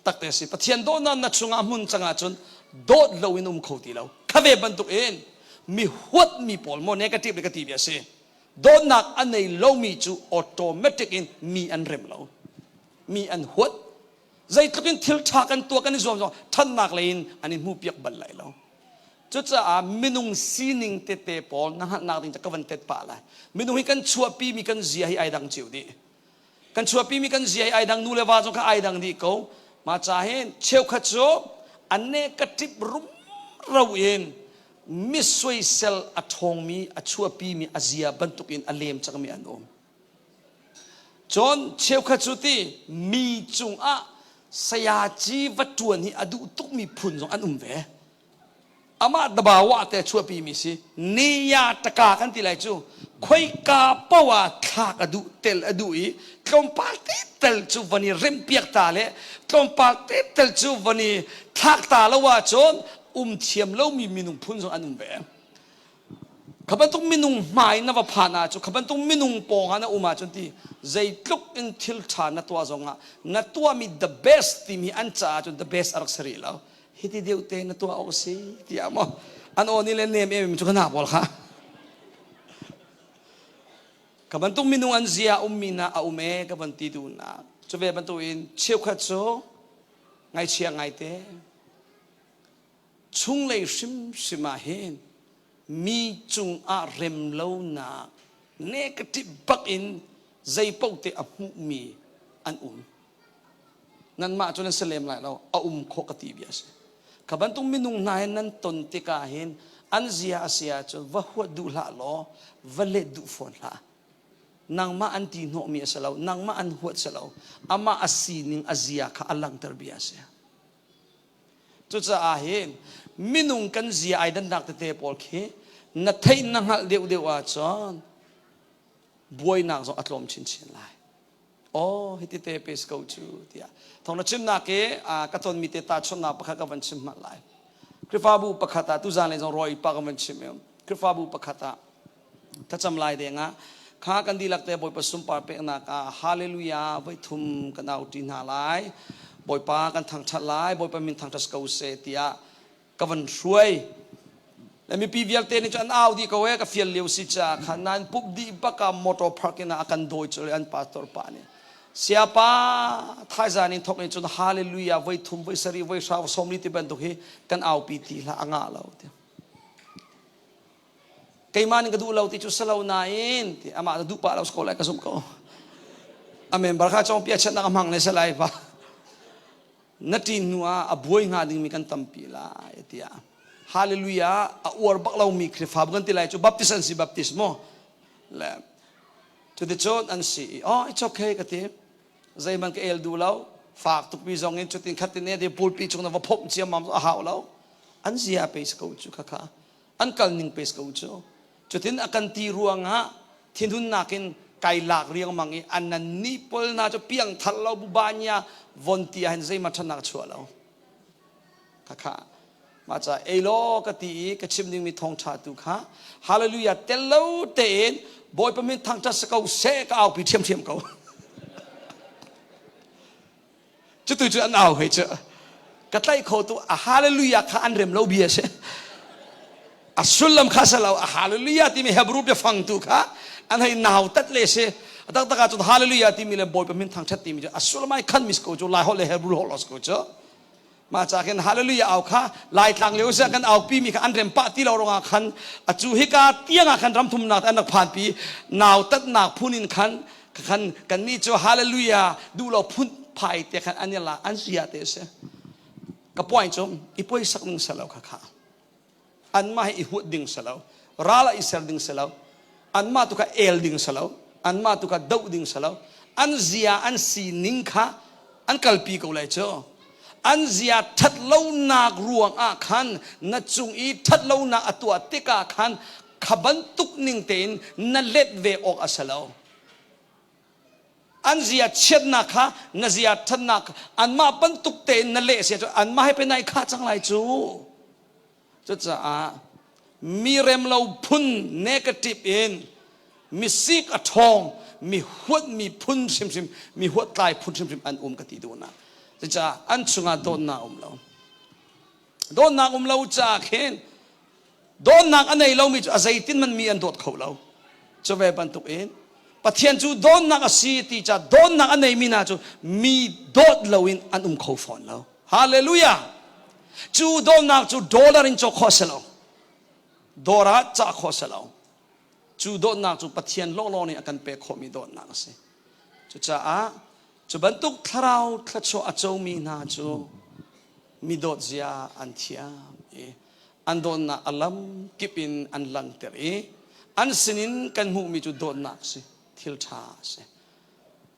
Takte a si. Pathian dawtnak na chungah hmun cang ahcun dawt loin um kho ti lo. Kha ve bantuk in mi huatmi pawl maw negative le ka ti mi a si. Dawtnak a nei lomi cu automatic in mi an rem lo. Mi an huat. Zeitluk in thil ṭha kan tuah kan i zuam zong ṭhatnak lei in an i hmuhpiak bal lai lo. Cucaah minung sining tete pawl na hngalhnak ding ca ka van tet pah lai. Minung hi kan chuahpimi kan zia hi ai dang cio dih. Kan chuahpimi kan zia hi ai dang nu le va zong kha ai dang dih ko. Mah ca hin cheukhat cu an ne ka ṭip rumro in mi soisel a ṭhawngmi a chuahpimi a zia bantukin a lem cangmi an um. Cun cheukhat cu ti mi cungah sayaci va ṭuan hi a duh tukmi phun zong an um ve. Amah dabawa te chuahpimi si. Niya taka kan ti lai cu khoika poah thlak a duh tel a duh i tlawmpal te tel cu van i rempiak ta le tlawmpal te tel cu van i thlak ta lo ahcun um thiam lomi minung phun zong an um ve. Kha bantuk minung hmai na va phan ah cu kha bantuk minung pawng ah na um ahcun ti zeitluk in thil ṭha na tuah zongah na tuahmi the best timi an caah cun the best a rak si rih lo. Hiti deuh te na tuah awk a si tiah maw an aw nih le nem em cu ka hna pawl kha. Kha bantuk minung an zia ummi na a um e ka van ti duhnak. Cu ve bantukin cheukhat cu ngaihchia ngaite chunglei hrimhrim ah hin mi cungah remlonak negative bak in zeipaoh te a hmuhmi an um. Nanmah cu nan si lem lai lo, a um khawh ka ti bia a si. Kha bantuk minung hna he nan ton tikah hin an zia a si ahcun va huat duh hlah law va let duh fawn hlah. Nangmah an ti hnawhmi a si lo, nangmah an huat si lo, amah a sining a zia kha a langhter bia a si. Cucaah hin minung kan zia ai dannak tete pawl khi na theih na hngalh deuhdeuh ahcun buainak zong a tlawm chinchin lai. Oh, hiti te pe ko cu tiah. Thong na chimnak i ka tonmi te tahchunhnak pakhat ka van chim hmanh lai. Khrihfabu pakhat ah tuzan le zong roi pa ka van chim i Khrihfabu pakhat ah thlacam lai deng ah kha kan dihlak te Bawipa sunpar peknak ah hallelujah voi thum kan au ṭi hna lai. Bawipa kan thangṭhat lai, Bawipa min thangṭhat ko seh tiah ka van hruai. Le mipi vialte nih cun an au dih ko e ka fial lio si caah khan nain pup dih bak ah motor parking ah a kan dawi cu an pastor pa nih siapa thaizan in thok in cun hallelujah voi thum voi sarih voi hra 40 ti bantuk hi kan aupi ti hlah a ngah lo ti keimah nih ka duh lo ti cu salo nain ti amah duh pah lo ko lai ka zumh ko a member kha cong pia chet nak a hmang le salai pa na ṭin hnu ah a buai hnga dingmi kan tampi lai tiah hallelujah a uar bak lomi Khrihfabu kan ti lai cu Baptist an si Baptist maw le cuticun an si i oh it's okay ka ti zeihmanh ka el duh lo fak tukmi zong in cutin khatin ne pulpi chung na va phomh ciammam a hau lo an zia pe ko cu khakha an kal ning pe ko cu cutin a kan ti ruangah thinhunnak in kai lak riangmang i an nan ni pol na cu piang thar lo bubanya von ti ah hin zeima ṭhatnak chuah lo khakha mah ca ei law ka ti i ka chim dingmi thawngṭha tu kha hallelujah tel lo tein Bawipa min thangṭhat si ko seh ka aupi ṭhiamṭhiam ko Cutu cu an au hei cu. Ka tlaih kho tu a hallelujah kha an rem lo bia si. A sullam kha sa lo a hallelujah timi Hebrew biafang tu kha an hei nau tat le si. A taktak ah cun hallelujah timi le Bawipa min thangṭhat timi cu a sullam ai khan mis ko cu Lai holh le Hebrew holh ko cu. Mah ca khin hallelujah au kha Laitlang lio sia kan aupi mi kha an rem pah ti lo ruangah khan acu hika tiang ah khan ramthumnak an rak phanpi nau tatnak phun in khan khan kan nih cu hallelujah duh lo phun phai te khan an la an sia te si ka point cu i poi sak ning salo kha kha an mah hi i huat ding salo ral i ser ding salo an mah tu kha el ding salo an mah tu kha doh ding salo an zia an sining kha an kalpi ko lai cu an zia that lonak ruang ah khan na cung i that lonak a tuah tikah khan kha bantuk ning tein na let ve awk a si lo. An zia chiatnak kha na zia ṭhatnak anmah bantuk tein na leh sia cu anmah he pe nai khah cang lai cu. Cucaah mi remlo phun negative in mi sik a ṭhawng mi huat mi phun hrimhrim mi huat tlai phun hrimhrim an um ka ti duhnak. Cucaah an chungah dawtnak um lo. Dawtnak um lo caah khin Dawtnak a nei lomi cu a zeitin man mi an dawt kho lo. Cu ve bantuk in Pathian cu dawtnak a si ti ca dawtnak a neimi hna cu mi dawt loin an um kho fawn lo. Hallelujah! Cu dawtnak cu dollar in cawk khawh a si lo. Dawr ah cah khawh a si lo. Cu dawtnak cu Pathian lawnglawng nih a kan pek khawhmi dawtnak a si. Cucaah cu bantuk thlarau thluachuah a comi hna cu mi dawt zia an thiam i an dawtnak a lam kip in an langhter i an sinin kan hmuhmi cu dawtnak a si thil ṭha a si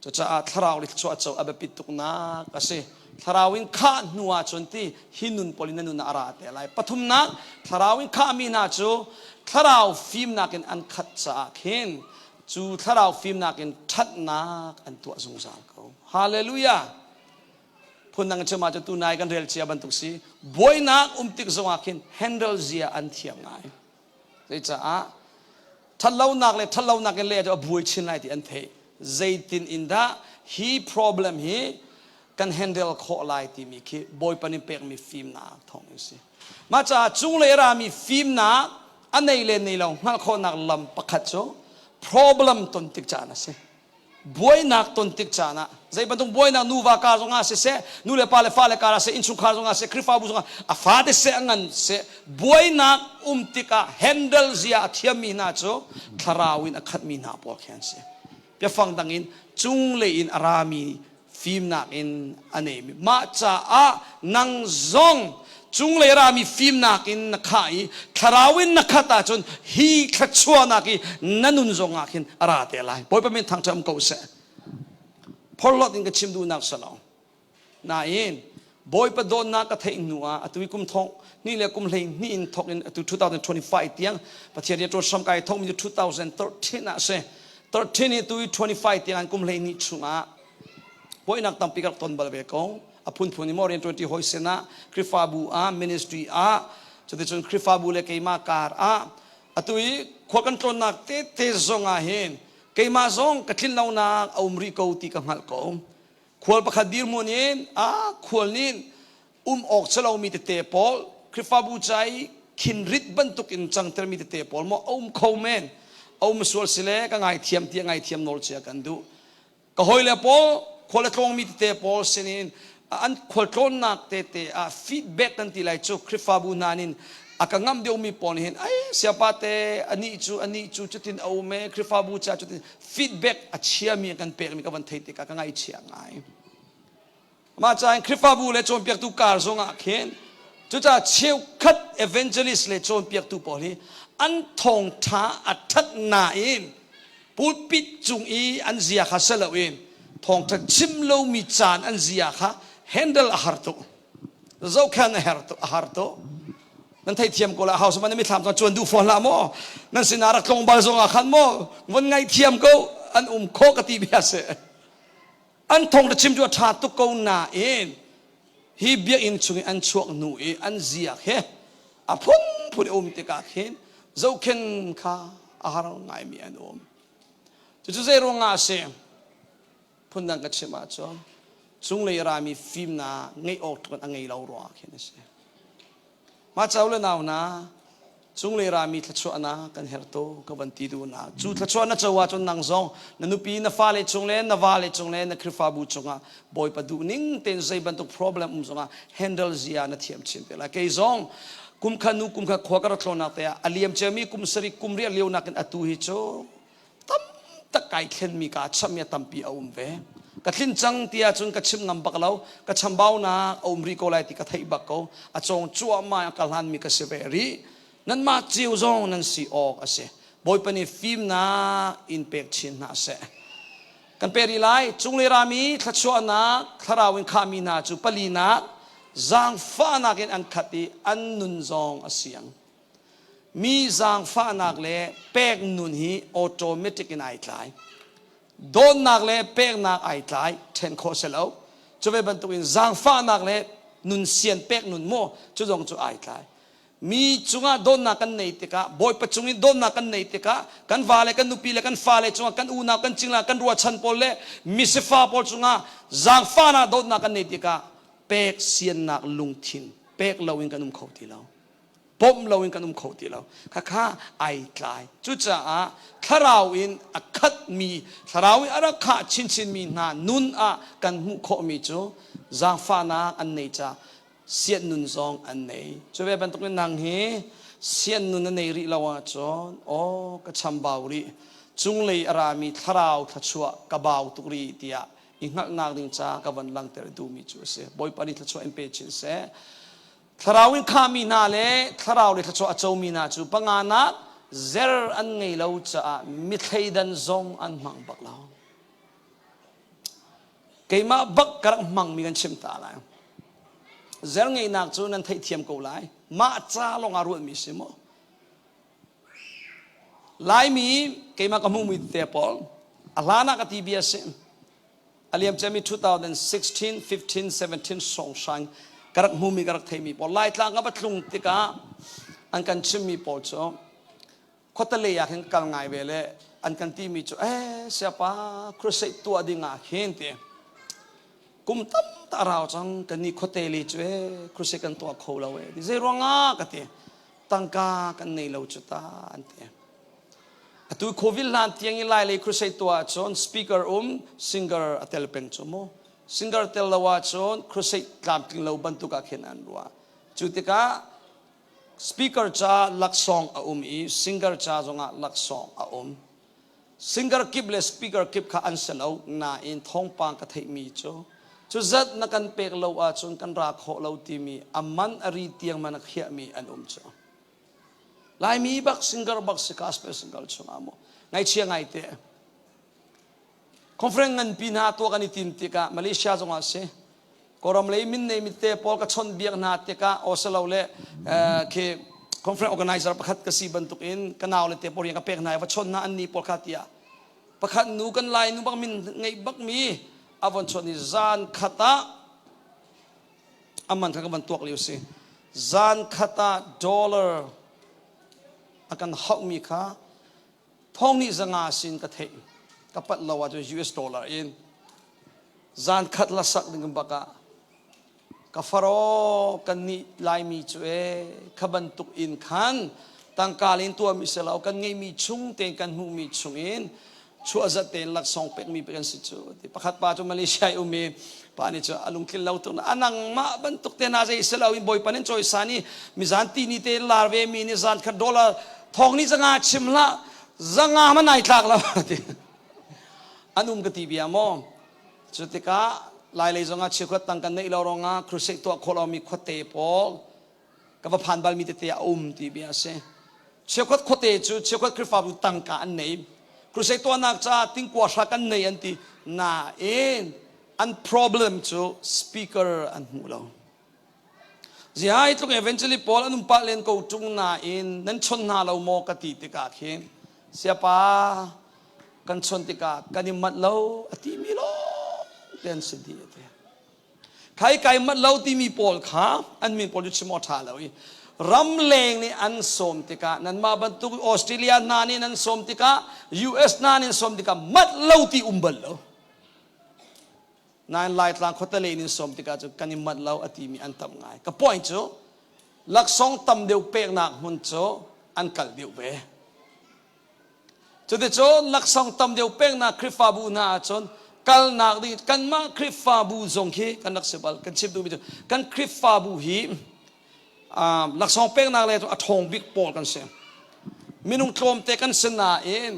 cucaah thlarau le thluachuah co a biapit tuknak a si thlarau in khah hnu ah cun ti hi nun pawl in na nun ah a ra te lai pathumnak thlarau in khahmi hna cu thlarau fimnak in an khat caah khin cu thlarau fimnak in ṭhatnak an tuah zungzal ko hallelujah phundang chim ahcun tunai kan rel cia bantuk si buainak um tik zongah khin handle zia an thiam ngai. Zeicaah? Ṭhatlonak le ṭhatlonak in leh cu a buai chin lai ti an theih. Zeitin in dah hi problem hi kan handle khawh lai timi khi Bawipa nih pekmi fimnak thawng in si. Mah caah cunglei rami fimnak a nei le nei lo hngalh khawhnak lam pakhat cu problem ton tik caan a si. Buainak ton tik caan ah zei bantuk buainak nuva kar zongah siseh, nu le pa le fale kar ah seh, innchungkhar zongah seh, Khrihfabu zongah a fate seh, a ngan seh, buainak um tikah handle zia a thiammi hna cu thlarau in a khatmi hna pawl khi an si. Biafang dang in cunglei in a rami fimnak in a neimi mah caah nang zong cunglei rami fimnak in na khah i thlarau in na khat ahcun hi thluachuahnak i na nun zongah khin a ra te lai. Bawipa min thangṭhat um ko seh. Phorhlawt in ka chim duhnak si lo. Nain Bawipa dawtnak ka theih hnu ah atu i kum thong ni le kum 12 in thok in atu 2025 tiang Pathian rian ṭuan hram kai thokmi cu 2013 ah si. 13 hi tu i 25 tiang an kum 12 chungah buainak tampi ka rak ton bal ve ko. A phunphun in maw rian ṭuanṭi hawi sinah Khrihfabu ah ministry ah cuticun Khrihfabu le keimah kar ah atu i khua kan tlawnnak tete zong ah hin keimah zong ka tlin lonak a um rih ko ti ka hngalh ko. Khual pakhat dirhmun in a khual nih um awk si lomi tete pawl Khrihfabu ca i khinrit bantuk in cangtermi tete pawl maw a um kho men. A um sual si le ka ngaithiam tiah ngaithiam nawl cia kan duh. Ka hawile pawl khual a tlawngmi tete pawl sinin an khualtlawnnak tete ah feedback kan ti lai cu Khrihfabu hna nin a ka ngamh deuhmi pawl nih hin ai siapa te anih cu anih cu cutin a um e Khrihfabu ca cutin feedback a chiami kan pekmi ka van thei tikah ka ngaihchia ngai. Mah caah Khrihfabu le cawnpiaktu kar zongah khin cucaah cheukhat evangelist le cawnpiaktu pawl hi an thawngṭha a ṭhat nain pulpit cung i an zia kha si loin thawngṭha chim lomi caan an zia kha handle a har tuk zohkhan a her tuk a har tuk. Nan theithiam ko la house man mi thlam cuan duh fawn hlah maw? Nan sinah rak tlong bal zongah khan maw von ngaihthiam ko an um kho ka ti bia si. An thawngṭha chim cu a ṭha tuk ko nain hi biakinn chung i an chuak hnu i an ziak he a phunphun a um tikah khin zohkhen kha a har ngaimi an um. Cucu zei ruangah a si? Phundang ka chim ahcun cunglei rami fimnak ngeih awk tluk in a ngei lo ruangah khin a si. Mah cau le nau hna, cunglei rami thluachuahnak kan herh tuk ka van ti duhnak. Cu thluachuah na co ahcun nang zong na nupi, na fale cung le na vale cung le na Khrihfabu cungah Bawipa duhning tein zei bantuk problem um zongah handle zia na thiam chin te lai. Kei zong kum kha nu kum kha khua ka rak tlawnnak te ah a liam ciami kum sarih kum riah lio nakin atu hi cu tam tak kai thlenmi kaa chammi a tampi a um ve. Ka tlin cang ti ahcun ka chim ngam bak lo. Ka chambaunak a um rih ko lai ti ka theih bak ko. A cawng cuahmah a ka hlanmi ka si ve rih. Nanmah cio zong nan si awk a si. Bawipa nih fimnak in pek chin hna seh. Kan pe rih lai. Cunglei rami thluachuahnak thlarau in khahmi hna cu palinak zaangfahnak in an khat i an nun zong a siang. Mi zaangfahnak le pek nun hi automatic in ai tlai. Dawtnak le peknak ai tlai, ṭhen khawh si lo. Cu ve bantukin zaangfahnak le nun sian pek nun maw cu zong cu ai tlai. Mi cungah dawtnak kan nei tikah, Bawipa cung i dawtnak kan nei tikah, kan va le kan nupi le kan fale cungah, kan unau, kan cingla, kan ruachan pawl le misifa pawl cungah zaangfahnak dawtnak kan nei tikah pek siannak lungthin pek loin kan um kho ti lo. Bawmh loin kan um kho ti lo. Khakha ai tlai. Cucaah thlarau in a khatmi, thlarau in a rak khah chinchinmi hna nun ah kan hmuh khawhmi cu zaangfahnak an nei ca sian nun zong an nei. Cu ve bantukin nang hi sian nun na nei rih lo ahcun aw ka chambau rih cunglei a rami thlarau thluachuah ka bau tuk rih tiah i hngalhnak ding ca ka van langhter duhmi cu a si. Bawipa nih thluachuah in pe chin seh. Thlarau in khahmi hna le thlarau le thluachuah a comi hna cu panganak zer an ngei lo caah mithleidan zong an hmang bak lo. Keimah bak ka rak hmangmi kan chim ta lai. Zer ngeihnak cu nan theihthiam ko lai. Mah ca lawng ah ruahmi si maw? Laimi keimah ka hmuhmi te pawl a hlan ah ka ti bia si. A liam ciami 2016, 15, 17 hrawnghrang ka rak hmumi ka rak theimi pawl Laitlang ka va tlung tikah an kan chimmi pawl cu. Khuatelei ah khin kal ngai ve le an kan timi cu eh siapa crusade tuah ding ah khin ti kum tam ta rau cang kan ni khuate li cu eh crusade kan tuah kho lo eh ti zei ruangah ka ti tangka kan nei lo cu ta an ti. Atu covid hlan tiang i lai lei crusade tuah ahcun speaker um singer a tel peng cu mu. Singer tel lo ahcun crusade tlamtling lo bantuk ah khin an ruah. Cu tikah speaker ca laksawng a um i singer ca zongah laksawng a um. Singer kip le speaker kip kha an si lo nain thawngpang ka theihmi cu cu zat na kan pek lo ahcun kan ra khawh lo timi a man a ri tiang man a khiahmi an um cu. Laimi bak singer bak si gospel singer chungah mu ngaihchia ngai te. Conference nganpi hna tuah kan i tim tikah Malaysia zongah si Kawlram lei min nei mi te pawl ka chawnh biak hna tikah osalo le khi conference organizer pakhat ka si bantuk in ka nau le te pawl rian ka pek hna i va chawnh hna an ni pawl kha tiah pakhat nu kan lai nu bak min ngeih bak mi a von chawnh i zan khat ah aman kha ka van tuak lio si zan khat ah dollar a kan hauh mi kha thong nih zanga sin ka theih ka pat lo ahcun US dollar in zan khat la sak ding bak ah ka faro kan nih laimi cu e kha bantuk in khan tangka len tuahmi si lo kan ngeihmi chung tein kan hmuhmi chung in chuah zat tein laksawng pekmi pe kan si cu ti pakhat pa cu Malaysia i um i pa nih cu a lungtlin lo tuk na nangmah bantuk te na zei si lo in bawipa nin cawisan i mizan ti ni te lar ve mi nih zan khat dollar thong ni zanga chim hlah zanga ma nai tlak lo ti an um ka ti bia maw cu tikah lai lei zongah chiukhat tang kan neih lo rongah crusade tuah khawh lomi khuate pawl ka va phan balmi tete a um ti bia a si. Cheukhat khuate cu cheukhat Khrihfabu tangka an nei. Crusade tuahnak caah tingkua hra kan nei an ti. Nain an problem cu speaker an hmu lo. Zihai tluk evangelist pawl an um pah len ko ṭung nain nan chon hna lo maw ka ti tikah khin siapa kan chon tikah kan i manh lo a timi lawng te an si dih a ti. Khai kai mat lo timi pawl kha an min pawl cu chim awk ṭha lo i ramleng nih an sawm tikah nanmah bantuk Australia hna nih nan sawm tikah US hna nih an sawm tikah mat lo ti um bal lo. Nain Laitlang khuatale in sawm tikah cu kan i mat lo a timi an tam ngai. Ka point cu laksawng tam deuh peknak hmun cu an kal deuh ve. Cuticun laksawng tam deuh peknak Khrihfabu hna ahcun kalnak ding kanmah Khrihfabu zong khi kan rak si bal kan chim duhmi cu kan Khrihfabu hi laksawng peknak le a ṭhawng bik pawl kan si. Minung tlawmte kan si nain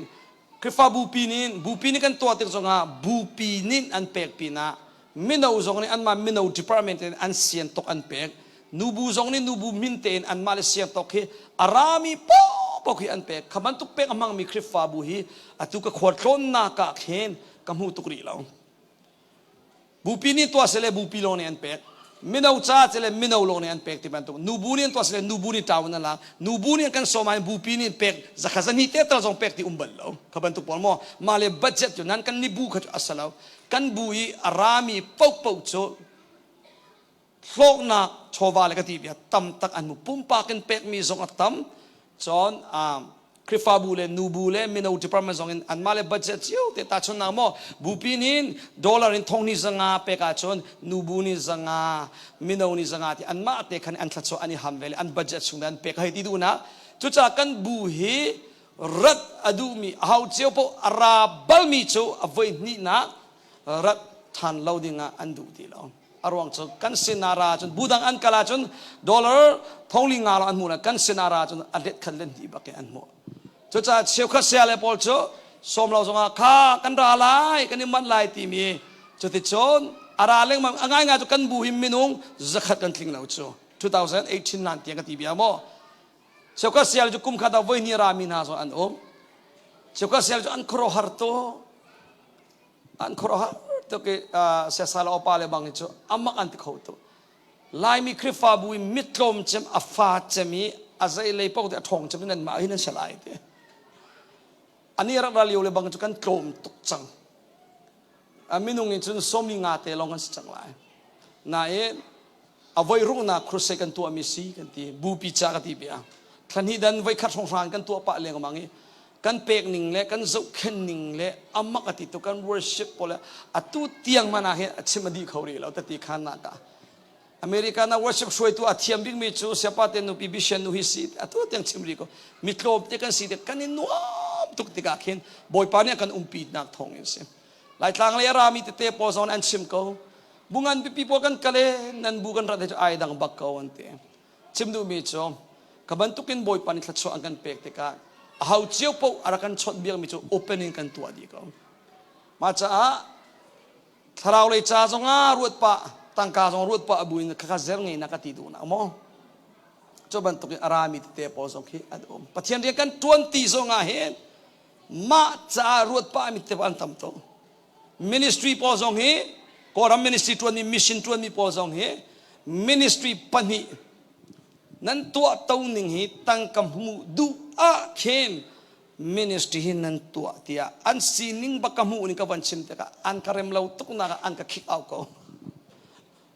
Khrihfabu pi nih bupi nih kan tuah tik zongah bupi nih an pek pinah mino zong nih anmah mino department in an sian tok an pek nubu zong nih nubu min tein anmah le siang tok hi a rami paohpaoh hi an pek kha bantuk pek a hmangmi Khrihfabu hi atu ka khualtlawnnak ah khin ka hmu tuk rih lo bupi nih tuah sele bupi lawng nih an pek mino ca cele mino lawng nih an pek ti bantuk nubu nih an tuah sele nubu nih ṭau in an lak nubu nih an kan sawm ah bupi nih pek zakhat zahnih te tal zong pek ti um bal lo kha bantuk pawl maw mah le budget cu nan kan ni bu kha cu a si lo kan bu i a rami paohpaoh cu hlawknak chawva le ka ti bia tam tak an mu pumpak in pekmi zong a tam cun Khrihfabu le nubu le mino department zong in anmah le budget cio te tahchunhnak maw bupi nin dollar in thong ni zanga pek ahcun nubu nih zanga mino nih zanga ti anmah te khan an thlachuah an i ham ve le an budget chung an pek hei ti duhnak cucaah kan bu hi rat a duhmi aho cio paoh a ra balmi cu a voi hnihnak rat ṭhan lo dingah an duh ti lo. A ruang cu kan sin ah ra cun budang an kal ahcun dollar thongli nga lawng an hmuh kan sin ah ra cun a let khat let hnih bak in an hmuh. Cucaah cheukhat saya le pawl cu sawm lo zongah kha kan ra lai kan i manh lai timi cuticun a ra lengmang a ngaingai cu kan bu hi minung zakhat kan tling lo cu 2018 nan tiang ka ti bia maw cheukhat sial cu kum khat ah voi hnih rami hna zong an um cheukhat sial cu an khuaruahhar tu an khuaruahhar tuk i siasal opa le bang hi cu amak an ti kho tu Laimi Khrihfabu i mittlawm cem a fa cem i a zei lei paoh te a ṭhawng cem nan mah hin an si lai ti ani rak ra lio le bang cu kan tlawm tuk cang a minung in cun sawmi nga te lawng kan si cang lai nain a voi ruknak crusade kan tuahmi si kan ti bupi ca ka ti bia. Thlahnih dan voikhat hrawnghrang kan tuah pah lengmang i kan pek ning le kan zohkhen ning le amak ati tu kan worship pawl atu tiang mana hin a chim a dih kho rih lo tati khan na ka America na worship hruaitu a thiam bikmi cu siapa te nupi bishan nu hi si atu tiang chim rih ko mi tlawm te kan si te kan i nuam tuk tikah khin Bawipa nih a kan umpi nak thawng in si Laitlang lei a rami tete pawl zong an chim ko bungan pipi pawl kan kale nan bu kan rat he cu ai dang bak ko an ti Chim duhmi cu ka bantukin Bawipa nih thluachuah an kan pek tikah aho cio paoh a rak kan chawnh biakmi cu open in kan tuah dih ko. Mah caah thlarau lei ca zongah ruat pah tangka zong ruat pah bu in khakha zer ngei na ka ti duh na maw? Cu bantukin a rami tete pawl zong khi an um. Pathian rian kan tuan ti zongah hin mah caah ruat pah mi te an tam tuk. Ministry pawl zong hi Kawlram ministry ṭuanmi mission ṭuanmi pawl zong hi ministry pahnih nan tuah to ning hi tangka hmuh duh ah khin ministry hi nan tuah tiah an sining bak ka hmuh ning ka van chim tikah an ka rem lo tuk nak ah an ka kick out ko.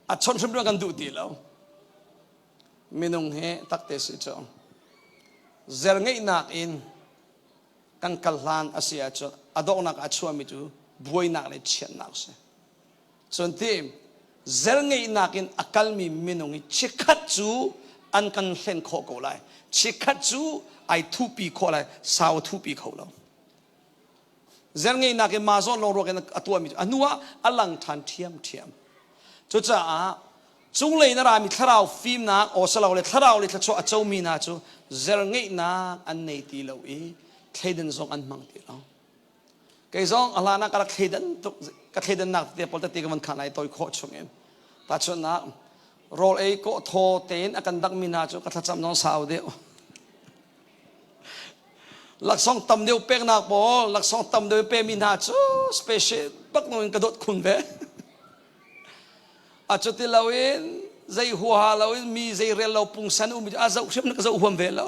A chawnh hrim kan duh ti lo. Minung hi takte si cu zer ngeihnak in kan kal hlan a si ahcun a donghnak ah chuahmi cu buainak le chiatnak a si. Cun ti zel ngeihnak in a kalmi minung hi chikkhat cu an kan hlen khawh ko lai. Chikkhat cu ai thupi khawh lai, sau a thupi kho lo. Zel ngeihnak in mah zawn lawng ruak in a tuahmi cu a hnu ah a lang ṭhan ṭhiamṭhiam. Cucaah Cunglei in a rami thlarau fimnak aw le thlarau le thluachuah a comi hna cu zer ngeihnak an nei ti lo i thleidan zong an hmang ti lo. Kei zong a hlan ah ka rak thleidan tuk ka thleidannak tete pawl tete ka van khan lai toi khawh chung in. Tahchunhnak rawl ei kawh thaw tein a kan dakmi hna cu ka thlacam zong sau deuh. Laksawng tam deuh peknak pawl laksawng tam deuh pemi hna cu special bak in ka dawt khun ve. A cuti loin zei huaha loin mi zei rel lo pungsan um a zoh hrim ka zoh huam ve lo.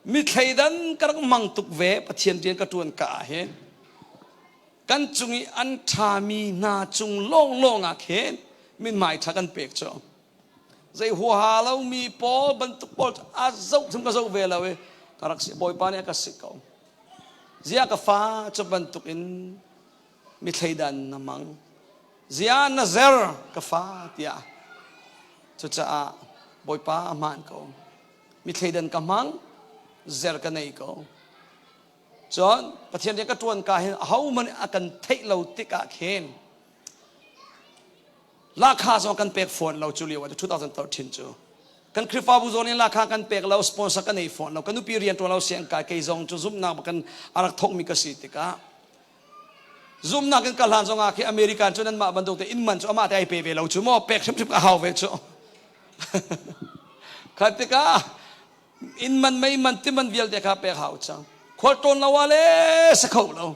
Mi thleidan ka rak mang tuk ve Pathian rian ka ṭuan ka ah hin. Kan cung i an ṭhami hna cung lawnglawng ah khin mithmai ṭha kan pek cu. Zei huaha lo mi pawl bantuk pawl a zoh hrim ka zoh ve lo i ka rak si Bawipa nih a ka sik ko. Ziah ka fa cu bantuk in mi thleidan na mang zia na zer ka fa tiah cucaah bawipa a hmaan ko mi thleidan ka hmang zer ka nei ko cun pathian rian ka ṭuan ka hin ahohmanh a kan theih lo tikah khin Lahkhah zong kan pek fawn lo cu lio ah 2013 cu. Kan Khrihfabu zawn in lahkhah kan pek lo, sponsor kan ei fawn lo. Ka nupi rian ṭuan lo siang kai kei zong cu zumhnak kan a rak thawkmi ka si tikah zumhnak in ka hlan zong ah khi American cu nanmah bantuk te inn man cu amah te ai pe ve lo cu maw pek hrimhrim ka hau ve cu. Kha tikah inn man mei man ti man vialte kha pek hau cang. Khual ṭawn lo ah le sa kho lo.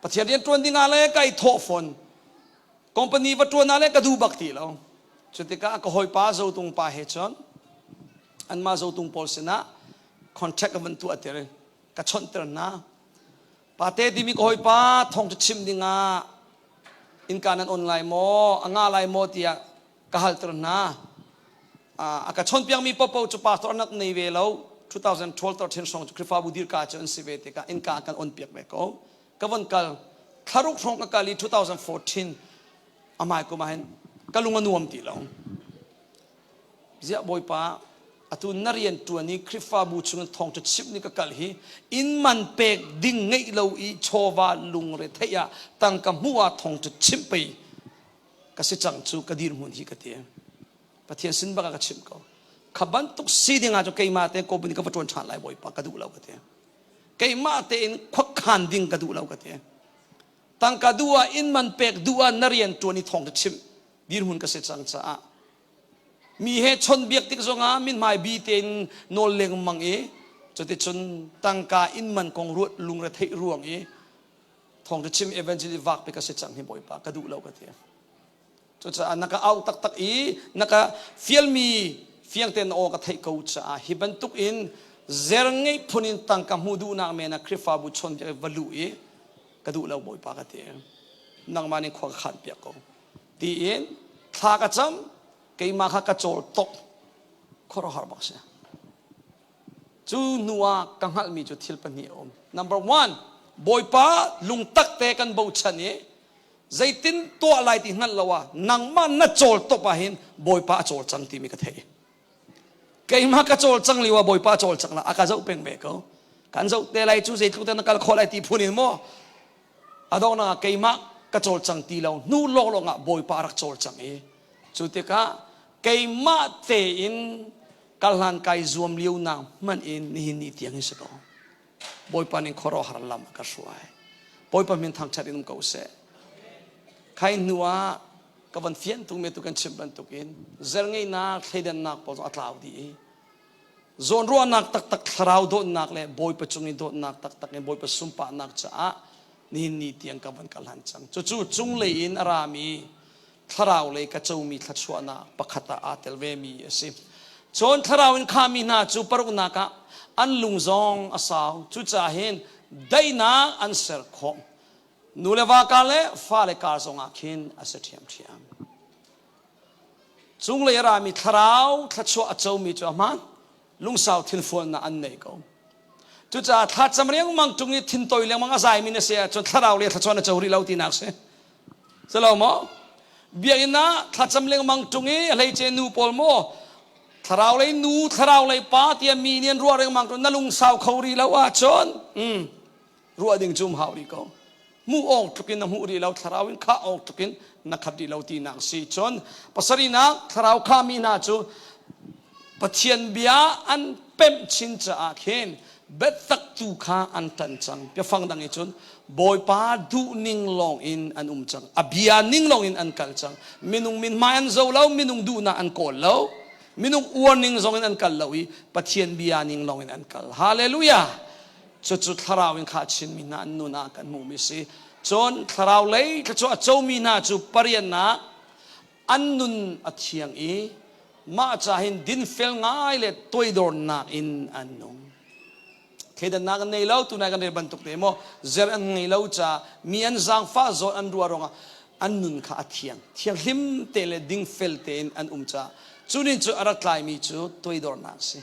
Pathian rian ṭuan ding ah le kai thawh fawn. Company va ṭuan ah le ka duh bak ti lo. Cutikah ka hawipa Zotung pa he cun anmah Zotung pawl sinah contract ka van tuah tir ka chawnhter hna. Pate timi ka hawipa thawng cu chim dingah innka nan on lai maw, a nga lai maw tiah ka halter hna. A ka chawnpiakmi paohpaoh cu pastor an rak nei ve lo. 2012 13 hrawng cu Khrihfabu dirka cu an si ve tikah innka kan on piak ve ko. Ka von kal thlaruk hrawng ka kal i 2014 amai kum ah hin ka lung a nuam ti lo. Ziah Bawipa atu na rian ṭuan i Khrihfabu chung thawng cu chimh ni ka kal hi inn man pek ding ngeih lo i chawva lungre theih ah tangka hmuh ah thawng cu chimh pei ka si cang cu ka dirhmun hi ka ti. Pathian sin bak ah ka chimh ko. Kha bantuk si ding ah cu keimah te company ka va ṭuan ṭhan lai Bawipa ka duh lo ka ti. Keimah tein khuakhan ding ka duh lo ka ti. Tangka duh ah inn man pek duh ah na rian ṭuan i thawng ka chimh dirhmun ka si cang caah mi he chawnhbiak tik zongah mithmai bi tein nawl lengmang i cuticun tangka inn man kong ruat lungre theih ruang i thawng ka chim evangelist vak pe ka si cang hi Bawipa ka duh lo ka ti. Cucaah na ka auh taktak i na ka fialmi fiang tein na aw ka theih ko caah hi bantuk in zer ngeih phun in tangka hmuh duhnak men ah Khrihfabu chawnbiak i va luh i ka duh lo Bawipa ka ti. Nangmah nih khua ka khan piak ko. Tiin thla ka cam keimah kha ka cawl tok khuaruahhar bak si. Cu hnu ah ka hngalhmi cu thil pahnih a um. Number one, Bawipa lungtak te kan bochan i zeitin tuah lai ti hngalh lo ah nangmah na cawl top ah hin Bawipa a cawlcang timi ka theih. Keimah ka cawlcang lio ah Bawipa a cawlcang la a ka zoh peng ve ko. Kan zoh te lai cu zeitluk te na kal khawh lai ti phun in maw a donghnak ah keimah ka cawlcang ti lo hnu lawnglawng ah Bawipa a rak cawlcang i cu tikah keimah tein kalhlan kai zuam lio nak hmanh in nihin ni tiang hi si ko. Bawipa nih khuaruahhar lam a ka hruai. Bawipa min thangṭhat in um ko seh. Khai hnu ah ka van fian tung me tu kan chim bantukin zerngeinak thleidannak pawl zong a tlau dih i zawnruahnak taktak thlarau dawtnak le Bawipa cung i dawtnak taktak in Bawipa sunparnak caah nihin ni tiang ka van kal han cang. Cucu cunglei in a rami thlarau lei ka comi thluachuahnak pakhat ah aa tel vemi a si. Cun thlarau in khami hna cu paruknak ah an lung zong a sau. Cucaah hin daihnak an ser khawh. Nu le va kar le fale kar zongah khin a si ṭhiamṭhiam. Cunglei a rami thlarau thluachuah a comi cu a hmaan. Lungsau thinfualnak an nei ko. Cucaah thlacam riangmang ṭung i thintoi lengmang a zaimi na si ahcun thlarau le thluachuah na co rih lo tinak si. Silo maw? Biakinn ah thlacam lengmang ṭung i hleice nu pawl maw thlarau lei nu thlarau lei pa tiah mi nih an ruah lengmang ṭung na lungsau kho rih lo ahcun ruah ding cu um hau rih ko. Hmuh awk tluk in na hmuh rih lo thlarau in khah awk tluk in na khat rih lo tinak si. Cun pasarihnak thlarau khami hna cu Pathian bia an pemh chin caah khin biatak tu kha an ṭan cang. Biafang dang i cun Bawipa duhning lawng in an um cang. A bia ning lawng in an kal cang. Minung min hmai an zo lo, minung duhnak an kawl lo, minung uar ning zong in an kal lo i Pathian bia ning lawng in an kal. Hallelujah! Cucu thlarau in kha chinmi hna an nun ah kan hmuhmi si. Cun thlarau lei thluachuah a comi hna cu pariannak an nun a thiang i mah ca hin dinfel ngai le toidornak in an nung. Thleidannak an nei lo tunai kan rel bantuk te maw zer an ngei lo ca mi an zaangfah zawn an ruah ruangah an nun kha a thiang thianghlim te le dingfel tein an um ca cu nin cu a rak tlaimi cu toidornak si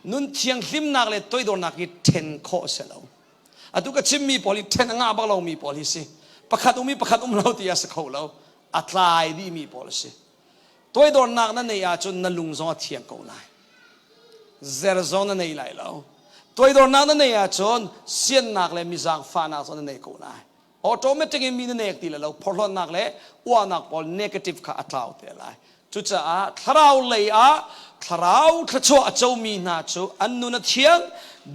nun thianghlimnak le toidornak hi then khawh si lo atu ka chimmi pawl hi then a ngah bak lomi pawl hi si pakhat um i pakhat um lo ti a si kho lo a tlai dihmi pawl a si Toidornak na neih ahcun na lung zong a thiang ko lai. Zer zong na nei lai lo. Toidornak na neih ahcun siannak le mizangfahnak zong na nei ko lai. Automatic in mi na nek ti lo, phorhlawtnak le uahnak pawl negative kha a tlau te lai. Cucaah thlarau lei ah thlarau thluachuah a comi hna cu an nun a thiang,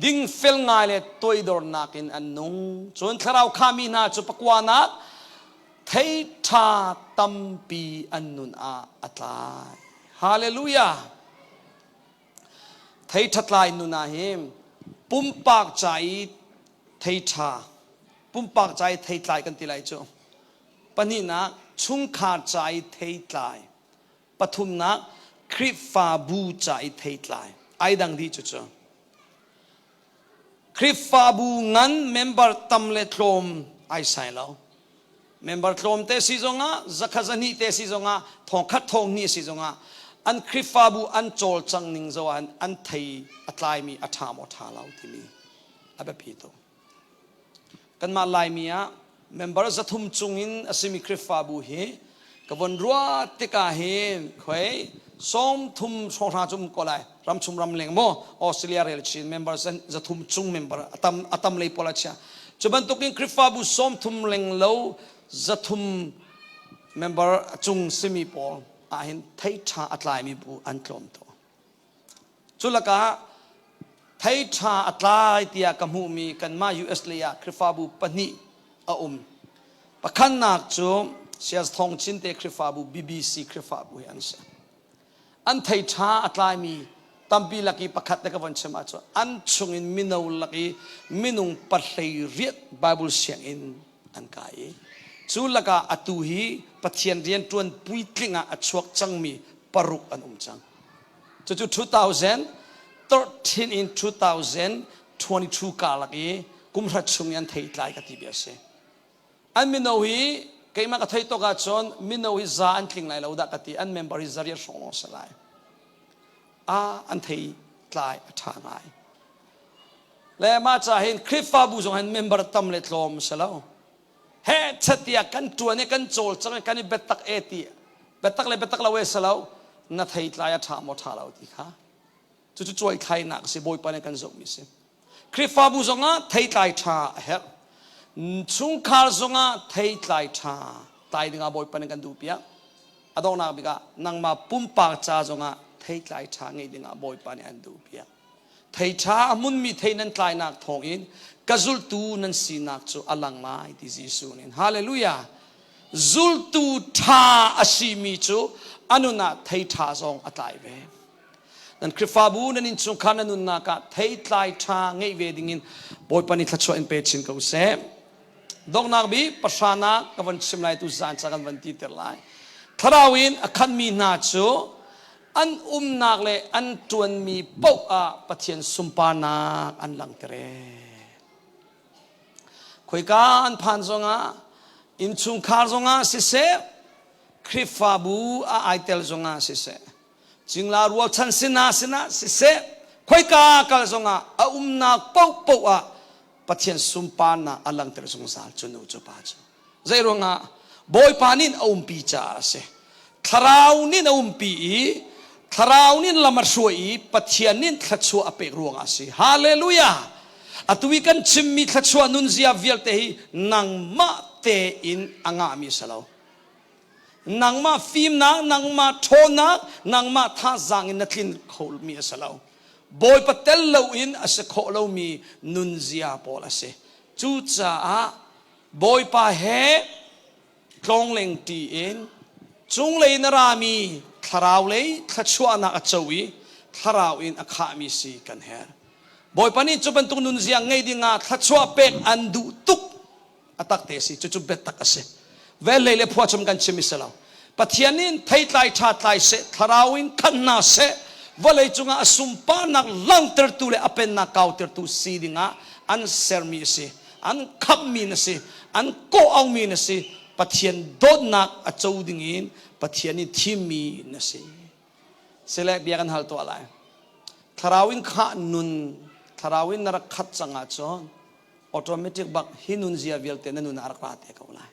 dingfel ngai le toidornak in an nung. Cun thlarau khami hna cu pakuanak Thei ṭha tampi an nun ah a tlai. Hallelujah! Thei ṭha tlai nun ah hin pumpak ca i thei ṭha, pumpak ca i thei tlai kan ti lai cu. Pahnihnak, chungkhar ca i thei tlai. Pathumnak, Khrihfabu ca i thei tlai. Ai dang dih cucu. Khrihfabu ngan member tam le tlawm ai sai lo. Member tlawm te si zongah, zakhat zahnih te si zongah, thongkhat thonghnih si zongah an Khrihfabu an cawlcang ning zo ah an thei a tlaimi a ṭha maw ṭha lo timi a biapi tuk. Kanmah Laimi ah member 300 cung in a simi Khrihfabu hi ka von ruah tikah hin khoi 30 hrawng cu um ko lai ramchung ramleng maw Australia rel chin member 300 cung member atam atam lei pawl a chia cu bantukin Khrihfabu 30 leng lo 300 member cung simi pawl ah hin thei ṭha a tlaimi bu an tlawm tuk. Cu lakah thei ṭha a tlai tiah ka hmuhmi kanmah US lei ah Khrihfabu pahnih a um. Pakhatnak cu Sias Thawng Chin te Khrihfabu BBC Khrihfabu hi an si. An thei ṭha a tlaimi tampi lak i pakhat te ka von chim ahcun an chungin mino lak i minung 18 Bible sianginn an kai i cu lakah atu hi Pathian rianṭuan puitling ah a chuak cangmi paruk an um cang. Cucu 2013 in 2022 karlak i kum hrat chung i an theitlai ka ti bia a si. An mino hi keimah ka theih tawk ahcun mino hi za an tling lai lo dah ka ti. An member hi zariat hrawng lawng si lai. Ah, an theitlai a ṭha ngai. Le mah ca hin Khrihfabu zong hin member tam le tlawm si lo. He chatia kan ṭuan i kan cawl cang i kan i biatak e ti biatak le biatak lo e si lo na theitlai a ṭha maw ṭha lo ti kha cucu cuai thlainak si Bawipa nih kan zohmi si. Khrihfabu zongah theitlai ṭha a herh. Chungkhar zongah theitlai ṭha tlai dingah Bawipa nih kan duh piak. A donghnak bik ah nangmah pumpak ca zongah theitlai ṭha ngeih dingah Bawipa nih an duh piak. Thei ṭha a hmunmi thei nan tlainak thawngin ka zultu nan sinak cu a lang lai ti Jesuh nih. Hallelujah! Zultu ṭha a simi cu a nun ah thei ṭha zong a tlai ve. Nan Khrihfabu nan innchungkhar nan nunnak ah theitlai ṭha ngeih ve dingin Bawipa nih thluachuah in pe chin ko seh. Donghnak bik pahranak ka van chim lai tu zan ca kan van ti ter lai. Thlarau in a khatmi hna cu an umnak le an ṭuanmi paoh ah Pathian sunparnak an langhter ee. Khoika an phan zongah innchungkhar zongah siseh Khrihfabu a ai tel zongah siseh cingla rualchan sinah sinah siseh khoika kal zongah a umnak paohpaoh ah Pathian sunparnak a langhter zungzal cu nu cu pa cu zei ruangah Bawipa nih a umpi caah a si. Thlarau nih a umpi i Thlarau nih lam a hruai i Pathian nih thluachuah a pek ruangah a si. Hallelujah! Atu i kan chimmi thluachuah nunzia vialte hi nangmah tein a ngahmi a si lo. Nangmah fimnak, nangmah ṭhawnnak, nangmah thazaang in na tlin khomi a si lo. Bawipa tel loin a si khawh lomi nunzia pawl a si. Cucaah Bawipa he tlawngleng ṭi in cunglei na rami thlarau lei thluachuahnak a co i thlarau in a khahmi si kan herh. Bawipa nih cu bantuk nunzia ngei dingah thluachuah pek an duh tuk a tak te si cucu biatak a si. Velhlei le phuachum kan chim i si lo. Pathian nih theitlai ṭha tlai seh, thlarau in khat hna seh, vawlei cungah a sunparnak langhtertu le a pennak kautertu si dingah an sermi a si. An khamhmi na si, an kawh aumi na si, Pathian dawtnak a co dingin Pathian nih thimmi na si. Sile bia kan hal tuah lai. Thlarau in khah nun, thlarau in na rak khat cang ahcun automatic bak hi nun zia vialte na nun ah rak ra te ko lai.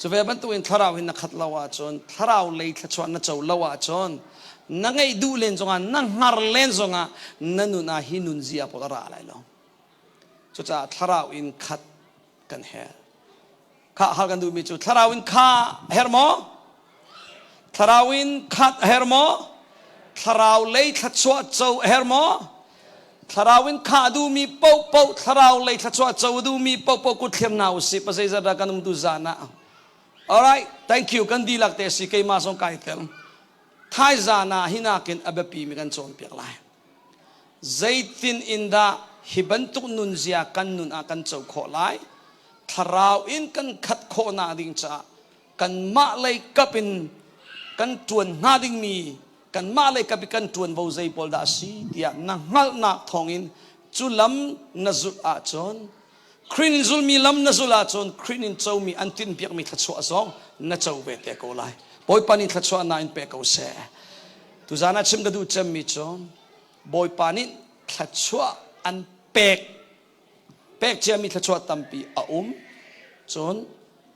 Cu ve bantukin thlarau hin na khat lo ahcun, thlarau lei thluachuah na co lo ahcun, na ngeih duh len zongah, na hngar len zongah na nun ah hi nun zia pawl a ra lai lo. Cucaah thlarau in khat kan herh. Kha hal kan duhmi cu thlarau in kha a herh maw? Thlarau in khat a herh maw? Thlarau lei thluachuah co a herh maw? Thlarau in khah duhmi paohpaoh thlarau lei thluachuah co duhmi paohpaoh kut thlir hna usih pasei dah kan um tu zan ah. Alright, thank you kan dihlak te si keimah zong kai tel. Thai zan ah hinakin a biapi mi kan cawnpiak lai. Zeitin in dah hi bantuk nunzia kan nun ah kan co khawh lai? Thlarau in kan khat khawhnak ding caah kanmah lei kap in kan ṭuan hnga dingmi kanmah lei kap i kan ṭuanvo zei pawl dah a si tiah na hngalhnak thawngin cu lam na zulh ahcun Khrih in zulmi lam na zulh ahcun Khrih in comi an tinhpiakmi thluachuah zong na co ve te ko lai. Bawipa nih thluachuahnak in pe ko seh. Tuzaan ah chim ka duh cemmi cu Bawipa nih thluachuah an pek pek ciami thluachuah tampi a um cun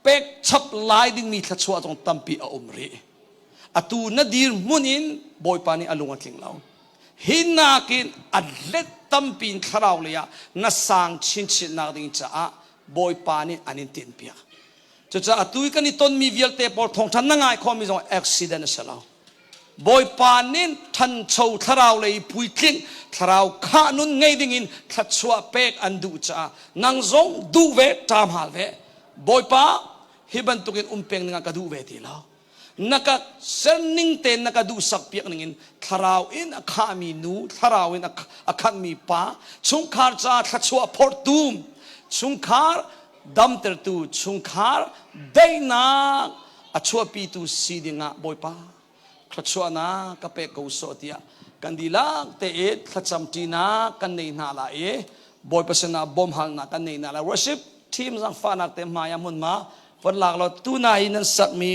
pek chap lai dingmi thluachuah zong tampi a um rih. Atu na dirhmun in Bawipa nih a lung a tling lo. Hi nakin a let tampi in thlarau lei ah na sang chinchin nak ding caah Bawipa nih an in tinhpiak. Cucaah atu i kan i tonmi vialte pawl thawngṭha na ngai khawhmi zong accident a si lo. Bawipa nih ṭhancho thlarau lei puitling thlarau khah nun ngei dingin thluachuah pek an duh caah nang zong duh ve ṭam hal ve. Bawipa hi bantukin um peng dingah ka duh ve ti lo. Na ka serning tein na ka duhsak piak ningin thlarau in a khahmi nu, thlarau in a khatmi pa, chungkhar caah thluachuah phortu, chungkhar damtertu, chungkhar daihnak a chuahpitu si dingah Bawipa thluachuahnak ka pek ko sawh tiah kan dihlak te i thlacam ṭinak kan nei hna lai i Bawipa sinah bawmhalnak kan nei hna lai. Worship team zangfahnak te hmai ah hmunhma von lak law tuna i nan sakmi.